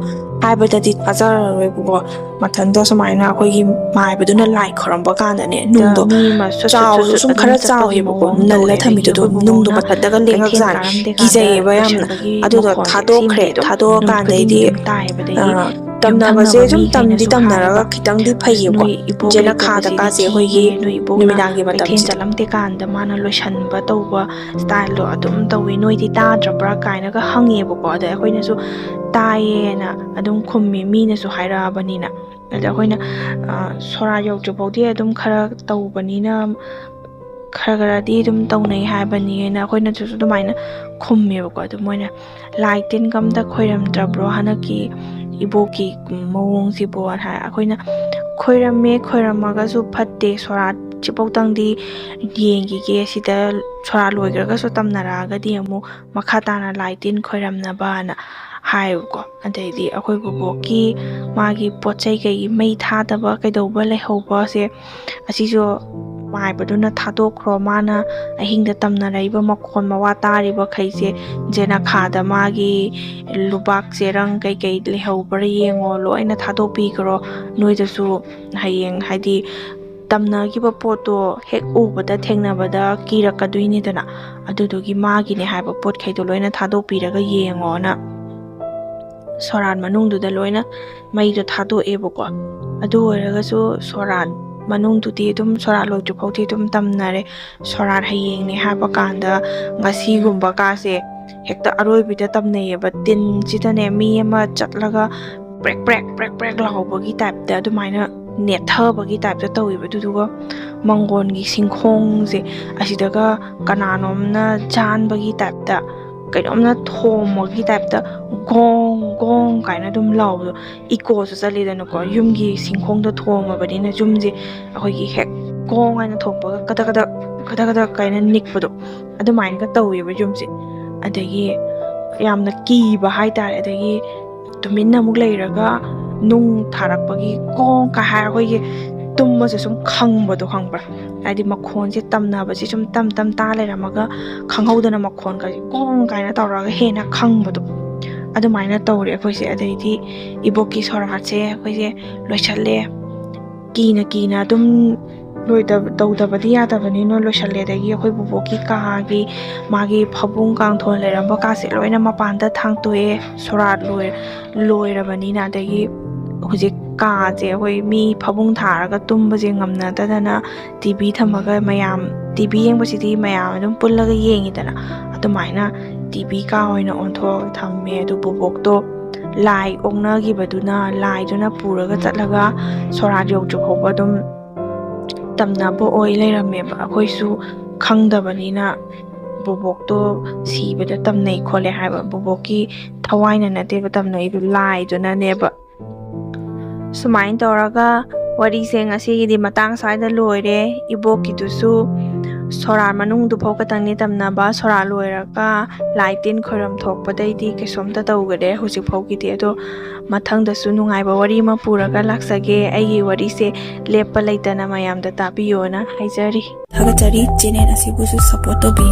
ꯍꯥꯏꯕꯗꯗꯤ ꯊꯥꯖꯔꯔꯣꯏꯕꯀꯣ꯫ ꯃꯊꯟꯇ ꯁꯨꯃꯥꯏꯅ ꯑꯩꯈꯣꯏꯒꯤ ꯃꯥꯏꯕꯗꯨꯅ ꯂꯥꯏ ꯈꯣꯏꯔꯝꯕ ꯀꯥꯟꯗꯅꯦ, ꯅꯨꯡꯗꯣ ꯃꯤ ꯑꯃ ꯁꯨꯠ ꯁꯨꯠ ꯆꯥꯎꯁꯨ ꯁꯨꯠ ꯁꯨꯠ ꯁꯨꯝ ꯑꯗꯨꯝ ꯈꯔ ꯆꯠꯄꯒꯤ ꯆꯥꯎꯋꯦꯕꯀꯣ, ꯃꯑꯣꯡ ꯅꯜꯂ ꯇꯧꯋꯦ꯫ ꯑꯗꯩꯗꯤ ꯊꯝꯃꯤꯗꯨꯗꯣ ꯑꯩꯈꯣꯏ ꯅꯨꯡꯗꯣ ꯕꯣꯕꯣꯛꯅ ꯃꯊꯟꯇꯒ ꯀꯩꯊꯦꯜ ꯂꯦꯡꯉꯛꯖꯥꯠꯅꯤ꯫ ꯀꯥꯔꯝꯗꯦ ꯀꯥꯟꯗ ꯀꯤꯖꯩꯌꯦꯕ ꯌꯥꯝꯅ꯫ ꯂꯣꯏꯁꯟꯕꯒꯤ ꯑꯗꯨꯗꯣ ꯃꯈꯣꯟꯁꯦ ꯊꯥꯗꯣꯛꯈ꯭ꯔꯦ꯫ ꯁꯤꯃꯗꯤ ꯑꯗꯨꯝ ꯊꯥꯗꯣꯛꯑꯀꯥꯟꯗꯩꯗꯤ, ꯅꯣꯛꯄꯗꯒꯤ ꯑꯗꯨꯝ ꯇꯥꯏꯌꯦꯕ꯫ ꯑꯗꯩꯗꯤ ꯑ, ꯇꯝꯅꯕꯁꯦ ꯌꯨꯝꯊꯪꯅꯕ ꯁꯨꯝ ꯇꯝꯗꯤ ꯃꯤꯈꯩꯅꯁꯨ ꯇꯝꯅꯔꯒ ꯍꯥꯏꯔꯒ, ꯈꯤꯇꯪꯗꯤ ꯐꯩꯌꯦꯕ꯫ "ꯅꯣꯏ ꯏꯕꯣꯛ ꯖꯦꯅꯈꯥꯗ ꯂꯩꯇꯕꯁꯤꯗꯤ ꯀꯥꯁꯦ ꯑꯩꯈꯣꯏꯒꯤ ꯊꯤꯌꯦ, ꯅꯣꯏ ꯏꯕꯣꯛꯅ ꯅꯨꯃꯤꯗꯥꯡꯒꯤ ꯀꯩꯊꯦꯜ ꯃꯇꯝꯁꯤꯗ꯫ ꯆꯠꯂꯝꯗꯦ ꯀꯥꯟꯗ ꯃꯥꯅ ꯂꯣꯏꯁꯟꯕ ꯇꯧꯕ ꯁ꯭ꯇꯥꯏꯜꯗꯣ ꯑꯗꯨꯝ ꯇꯧꯋꯤ, ꯅꯣꯏꯗꯤ ꯇꯥꯗ꯭ꯔꯕ꯭ꯔꯥ?" ꯀꯥꯏꯅꯒ ꯍꯪꯉꯦꯕꯀꯣ꯫ ꯑꯗ ꯑꯩꯈꯣꯏꯅꯁꯨ "ꯇꯥꯏꯌꯦꯅ" ꯑꯗꯨꯝ ꯈꯨꯝꯃꯤ, ꯃꯤꯅꯁꯨ ꯍꯥꯏꯔꯛꯑꯕꯅꯤꯅ꯫ ꯑꯗ ꯑꯩꯈꯣꯏꯅ, ꯑ, ꯁꯣꯔꯥꯠ ꯌꯧꯗ꯭ꯔꯤꯐꯥꯎꯗꯤ ꯑꯗꯨꯝ ꯈꯔ ꯇꯧꯕꯅꯤꯅ, ꯈꯔ ꯈꯔꯗꯤ ꯑꯗꯨꯝ ꯇꯧꯅꯩ ꯍꯥꯏꯕꯅꯤꯅ ꯑꯩꯈꯣꯏꯅꯁꯨ ꯑꯗꯨꯃꯥꯏꯅ ꯈꯨꯝꯃꯦꯕꯀꯣ꯫ ꯑꯗꯨ ꯃꯣꯏꯅ, "ꯂꯥꯏ ꯇꯤꯟꯒ ꯑꯝꯇ ꯈꯣꯏꯔꯝꯗ꯭ꯔꯕ꯭ꯔꯣ ꯍꯟꯗꯛꯀꯤ ꯏꯕꯣꯛꯀꯤ ꯃꯑꯣꯡꯁꯤꯕꯣ?" ꯍꯥꯏ꯫ ꯑꯩꯈꯣꯏꯅ, "ꯈꯣꯏꯔꯝꯃꯦ, ꯈꯣꯏꯔꯝꯃꯒꯁꯨ ꯐꯠꯇꯦ, ꯁꯣꯔꯥꯠꯁꯤꯐꯥꯎꯇꯪꯗꯤ ꯌꯦꯡꯈꯤꯒꯦ, ꯁꯤꯗ ꯁꯣꯔꯥꯠ ꯂꯣꯏꯈ꯭ꯔꯒꯁꯨ ꯇꯝꯅꯔꯛꯑꯒꯗꯤ ꯑꯃꯨꯛ ꯃꯈꯥ ꯇꯥꯅ ꯂꯥꯏ ꯇꯤꯟ ꯈꯣꯏꯔꯝꯅꯕꯅ" ꯍꯥꯏꯌꯦꯕꯀꯣ꯫ ꯑꯗꯩꯗꯤ ꯑꯩꯈꯣꯏ ꯕꯣꯕꯣꯛꯀꯤ ꯃꯥꯒꯤ ꯄꯣꯠ ꯆꯩ ꯀꯩ ꯃꯩ ꯊꯥꯗꯕ ꯀꯩꯗꯧꯕ ꯂꯩꯍꯧꯕꯁꯦ, ꯑꯁꯤꯁꯨ ꯃꯥꯏꯕꯗꯨꯅ ꯊꯥꯗꯣꯛꯈ꯭ꯔꯣ, ꯃꯥꯅ ꯑꯍꯤꯡꯗ ꯇꯝꯅꯔꯛꯏꯕ ꯃꯈꯣꯟ ꯃꯋꯥ ꯇꯥꯔꯤꯕꯈꯩꯁꯦ, ꯖꯦꯅꯈꯥꯗ ꯃꯥꯒꯤ ꯂꯨꯕꯥꯛ ꯆꯦꯔꯪ ꯀꯩꯀꯩ ꯂꯩꯍꯧꯕ꯭ꯔꯥ ꯌꯦꯡꯉꯣ, ꯂꯣꯏꯅ ꯊꯥꯗꯣꯛꯄꯤꯈ꯭ꯔꯣ, ꯅꯣꯏꯗꯁꯨ ꯍꯌꯦꯡ ꯍꯥꯏꯗꯤ ꯇꯝꯅꯈꯤꯕ ꯄꯣꯠꯇꯣ ꯍꯦꯛ ꯎꯕꯗ ꯊꯦꯡꯅꯕꯗ ꯀꯤꯔꯛꯀꯗꯣꯏꯅꯤꯗꯅ, ꯑꯗꯨꯗꯨꯒꯤ ꯃꯥꯒꯤꯅꯦ ꯍꯥꯏꯕ ꯄꯣꯠꯈꯩꯗꯣ ꯂꯣꯏꯅ ꯊꯥꯗꯣꯛꯄꯤꯔꯒ ꯌꯦꯡꯉꯣꯅ ꯁꯣꯔꯥꯠ ꯃꯅꯨꯡꯗꯨꯗ ꯂꯣꯏꯅ ꯃꯩꯗꯣ ꯊꯥꯗꯣꯛꯑꯦꯕꯀꯣ꯫ ꯑꯗꯨ ꯑꯣꯏꯔꯒꯁꯨ ꯁꯣꯔꯥꯠ ꯃꯅꯨꯡꯗꯨꯗꯤ ꯑꯗꯨꯝ, ꯁꯣꯔꯥꯠ ꯂꯣꯏꯗ꯭ꯔꯤꯐꯥꯎꯗꯤ ꯑꯗꯨꯝ ꯇꯝꯅꯔꯦ꯫ ꯁꯣꯔꯥꯠ ꯍꯌꯦꯡꯅꯦ ꯍꯥꯏꯕ ꯀꯥꯟꯗ ꯉꯁꯤꯒꯨꯝꯕ ꯀꯥꯁꯦ ꯍꯦꯛꯇ ꯑꯔꯣꯏꯕꯤꯗ ꯇꯝꯅꯩꯌꯦꯕ꯫ ꯇꯤꯟꯁꯤꯗꯅꯦ ꯃꯤ ꯑꯃ ꯆꯠꯂꯒ ꯄ꯭ꯔꯦꯛ ꯄ꯭ꯔꯦꯛ ꯄ꯭ꯔꯦꯛ ꯄ꯭ꯔꯦꯛ ꯂꯥꯎꯕꯒꯤ ꯇꯥꯏꯞꯇ, ꯑꯗꯨꯃꯥꯏꯅ ꯅꯦꯠꯊꯕꯒꯤ ꯇꯥꯏꯞꯇ ꯇꯧꯋꯦꯕ꯫ ꯑꯗꯨꯗꯨꯒ ꯃꯪꯒꯣꯟꯒꯤ ꯁꯤꯡꯈꯣꯡꯁꯦ ꯑꯁꯤꯗꯒ ꯀꯅꯥꯅꯣꯝꯅ ꯖꯥꯟꯕꯒꯤ ꯇꯥꯏꯞꯇ, ꯀꯩꯅꯣꯝꯅ ꯊꯣꯝꯕꯒꯤ ꯇꯥꯏꯞꯇ ꯒꯣꯡ ꯒꯣꯡ ꯀꯥꯏꯅ ꯑꯗꯨꯝ ꯂꯥꯎꯕꯗꯣ, ꯏꯀꯣꯁꯨ ꯆꯠꯂꯤꯗꯅꯀꯣ꯫ ꯌꯨꯝꯒꯤ ꯁꯤꯡꯈꯣꯡꯗ ꯊꯣꯝꯃꯕꯅꯤꯅ ꯌꯨꯝꯁꯦ ꯑꯩꯈꯣꯏꯒꯤ ꯍꯦꯛ ꯀꯣꯡ ꯍꯥꯏꯅ ꯊꯣꯛꯄꯒ ꯀꯗꯛ ꯀꯗꯛ ꯀꯗꯛ ꯀꯗꯛ ꯀꯥꯏꯅ ꯅꯤꯛꯄꯗꯣ, ꯑꯗꯨꯃꯥꯏꯅꯒ ꯇꯧꯋꯦꯕ ꯌꯨꯝꯁꯦ꯫ ꯑꯗꯒꯤ ꯌꯥꯝꯅ ꯀꯤꯕ ꯍꯥꯏꯇꯥꯔꯦ꯫ ꯑꯗꯒꯤ ꯇꯨꯃꯤꯟꯅ ꯑꯃꯨꯛ ꯂꯩꯔꯒ ꯅꯨꯡ ꯊꯥꯔꯛꯄꯒꯤ ꯀꯣꯡ ꯀꯥ ꯍꯥꯏꯔ ꯑꯩꯈꯣꯏꯒꯤ ꯇꯨꯝꯕꯁꯦ ꯁꯨꯝ ꯈꯪꯕꯗꯣ, ꯈꯪꯕ꯭ꯔꯥ? ꯍꯥꯏꯗꯤ ꯃꯈꯣꯟꯁꯦ ꯇꯝꯅꯕꯁꯦ ꯁꯨꯝ ꯇꯝ ꯇꯝ ꯇꯥ ꯂꯩꯔꯝꯃꯒ ꯈꯪꯍꯧꯗꯅ ꯃꯈꯣꯟꯒꯁꯦ ꯀꯣꯡ ꯀꯥꯏꯅ ꯇꯧꯔꯒ ꯍꯦꯟꯅ ꯈꯪꯕꯗꯣ, ꯑꯗꯨꯃꯥꯏꯅ ꯇꯧꯔꯦ ꯑꯩꯈꯣꯏꯁꯦ꯫ ꯑꯗꯩꯗꯤ ꯏꯕꯣꯛꯀꯤ ꯁꯣꯔꯥꯠꯁꯦ ꯑꯩꯈꯣꯏꯁꯦ ꯂꯣꯏꯁꯜꯂꯦ꯫ ꯀꯤꯅ ꯀꯤꯅ ꯑꯗꯨꯝ ꯂꯣꯏꯗꯕ, ꯇꯧꯗꯕꯗꯤ ꯌꯥꯗꯕꯅꯤꯅ ꯂꯣꯏꯁꯜꯂꯦ꯫ ꯑꯗꯒꯤ ꯑꯩꯈꯣꯏ ꯕꯣꯕꯣꯛꯀꯤ ꯀꯥꯒꯤ ꯃꯥꯒꯤ ꯐꯃꯨꯡ ꯀꯥꯡꯊꯣꯟ ꯂꯩꯔꯝꯕ ꯀꯥꯁꯦ ꯂꯣꯏꯅ ꯃꯄꯥꯟꯗ ꯊꯥꯡꯇꯣꯛꯑꯦ, ꯁꯣꯔꯥꯠ ꯂꯣꯏ-, ꯂꯣꯏꯔꯕꯅꯤꯅ꯫ ꯑꯗꯒꯤ ꯍꯧꯖꯤꯛ ꯀꯥꯁꯦ ꯑꯩꯈꯣꯏ ꯃꯤ ꯐꯃꯨꯡ ꯊꯥꯔꯒ ꯇꯨꯝꯕꯁꯦ ꯉꯝꯅꯗꯗꯅ ꯇꯤ ꯚꯤ ꯊꯝꯃꯒ ꯃꯌꯥꯝ, ꯇꯤ ꯚꯤ ꯌꯦꯡꯕꯁꯤꯗꯤ ꯃꯌꯥꯝ ꯑꯗꯨꯝ ꯄꯨꯜꯂꯒ ꯌꯦꯡꯉꯤꯗꯅ, ꯑꯗꯨꯃꯥꯏꯅ ꯇꯤ ꯚꯤ ꯀꯥ ꯑꯣꯏꯅ ꯑꯣꯟꯊꯣꯛꯑꯒ ꯊꯝꯃꯦ꯫ ꯑꯗꯨ ꯕꯣꯕꯣꯛꯇꯣ ꯂꯥꯏ ꯑꯣꯛꯅꯈꯤꯕꯗꯨꯅ ꯂꯥꯏꯗꯨꯅ ꯄꯨꯔꯒ ꯆꯠꯂꯒ ꯁꯣꯔꯥꯠ ꯌꯧꯗ꯭ꯔꯤ ꯐꯥꯎꯕ ꯑꯗꯨꯝ ꯇꯝꯅꯕ ꯑꯣꯏ ꯂꯩꯔꯝꯃꯦꯕ꯫ ꯑꯩꯈꯣꯏꯁꯨ ꯈꯪꯗꯕꯅꯤꯅ ꯕꯣꯕꯣꯛꯇꯣ ꯁꯤꯕꯗ ꯇꯝꯅꯩ ꯈꯣꯠꯂꯦ ꯍꯥꯏꯕ꯫ ꯕꯣꯕꯣꯛꯀꯤ ꯊꯋꯥꯏꯅ ꯅꯠꯇꯦꯕ ꯇꯝꯅꯩꯗꯨ, ꯂꯥꯏꯗꯨꯅꯅꯦꯕ꯫ ꯁꯨꯃꯥꯏꯅ ꯇꯧꯔꯒ ꯋꯥꯔꯤꯁꯦ ꯉꯁꯤꯒꯤꯗꯤ ꯃꯇꯥꯡ ꯁ꯭ꯋꯥꯏꯗ ꯂꯣꯏꯔꯦ꯫ ꯏꯕꯣꯛꯀꯤꯗꯨꯁꯨ ꯁꯣꯔꯥꯠ ꯃꯅꯨꯡꯗꯨꯐꯥꯎ ꯈꯛꯇꯪꯅꯤ ꯇꯝꯅꯕ꯫ ꯁꯣꯔꯥꯠ ꯂꯣꯏꯔꯒ ꯂꯥꯏ ꯇꯤꯟ ꯈꯣꯏꯔꯝ ꯊꯣꯛꯄꯗꯩꯗꯤ ꯀꯩꯁꯨꯝꯇ ꯇꯧꯒꯗꯦ ꯍꯧꯖꯤꯛꯐꯥꯎꯒꯤꯗꯤ꯫ ꯑꯗꯣ ꯃꯊꯪꯗꯁꯨ ꯅꯨꯡꯉꯥꯏꯕ ꯋꯥꯔꯤ ꯑꯃ ꯄꯨꯔꯒ ꯂꯥꯛꯆꯒꯦ꯫ ꯑꯩꯒꯤ ꯋꯥꯔꯤꯁꯦ ꯂꯦꯞꯄ ꯂꯩꯇꯅ ꯃꯌꯥꯝꯗ ꯇꯥꯕꯤꯌꯣꯅ ꯍꯥꯏꯖꯔꯤ꯫ ꯊꯥꯒꯠꯆꯔꯤ꯫ ꯆꯦꯅꯦꯜ ꯑꯁꯤꯕꯨꯁꯨ ꯁꯞꯄꯣꯔꯠ ꯇꯧꯕꯤꯌꯨ꯫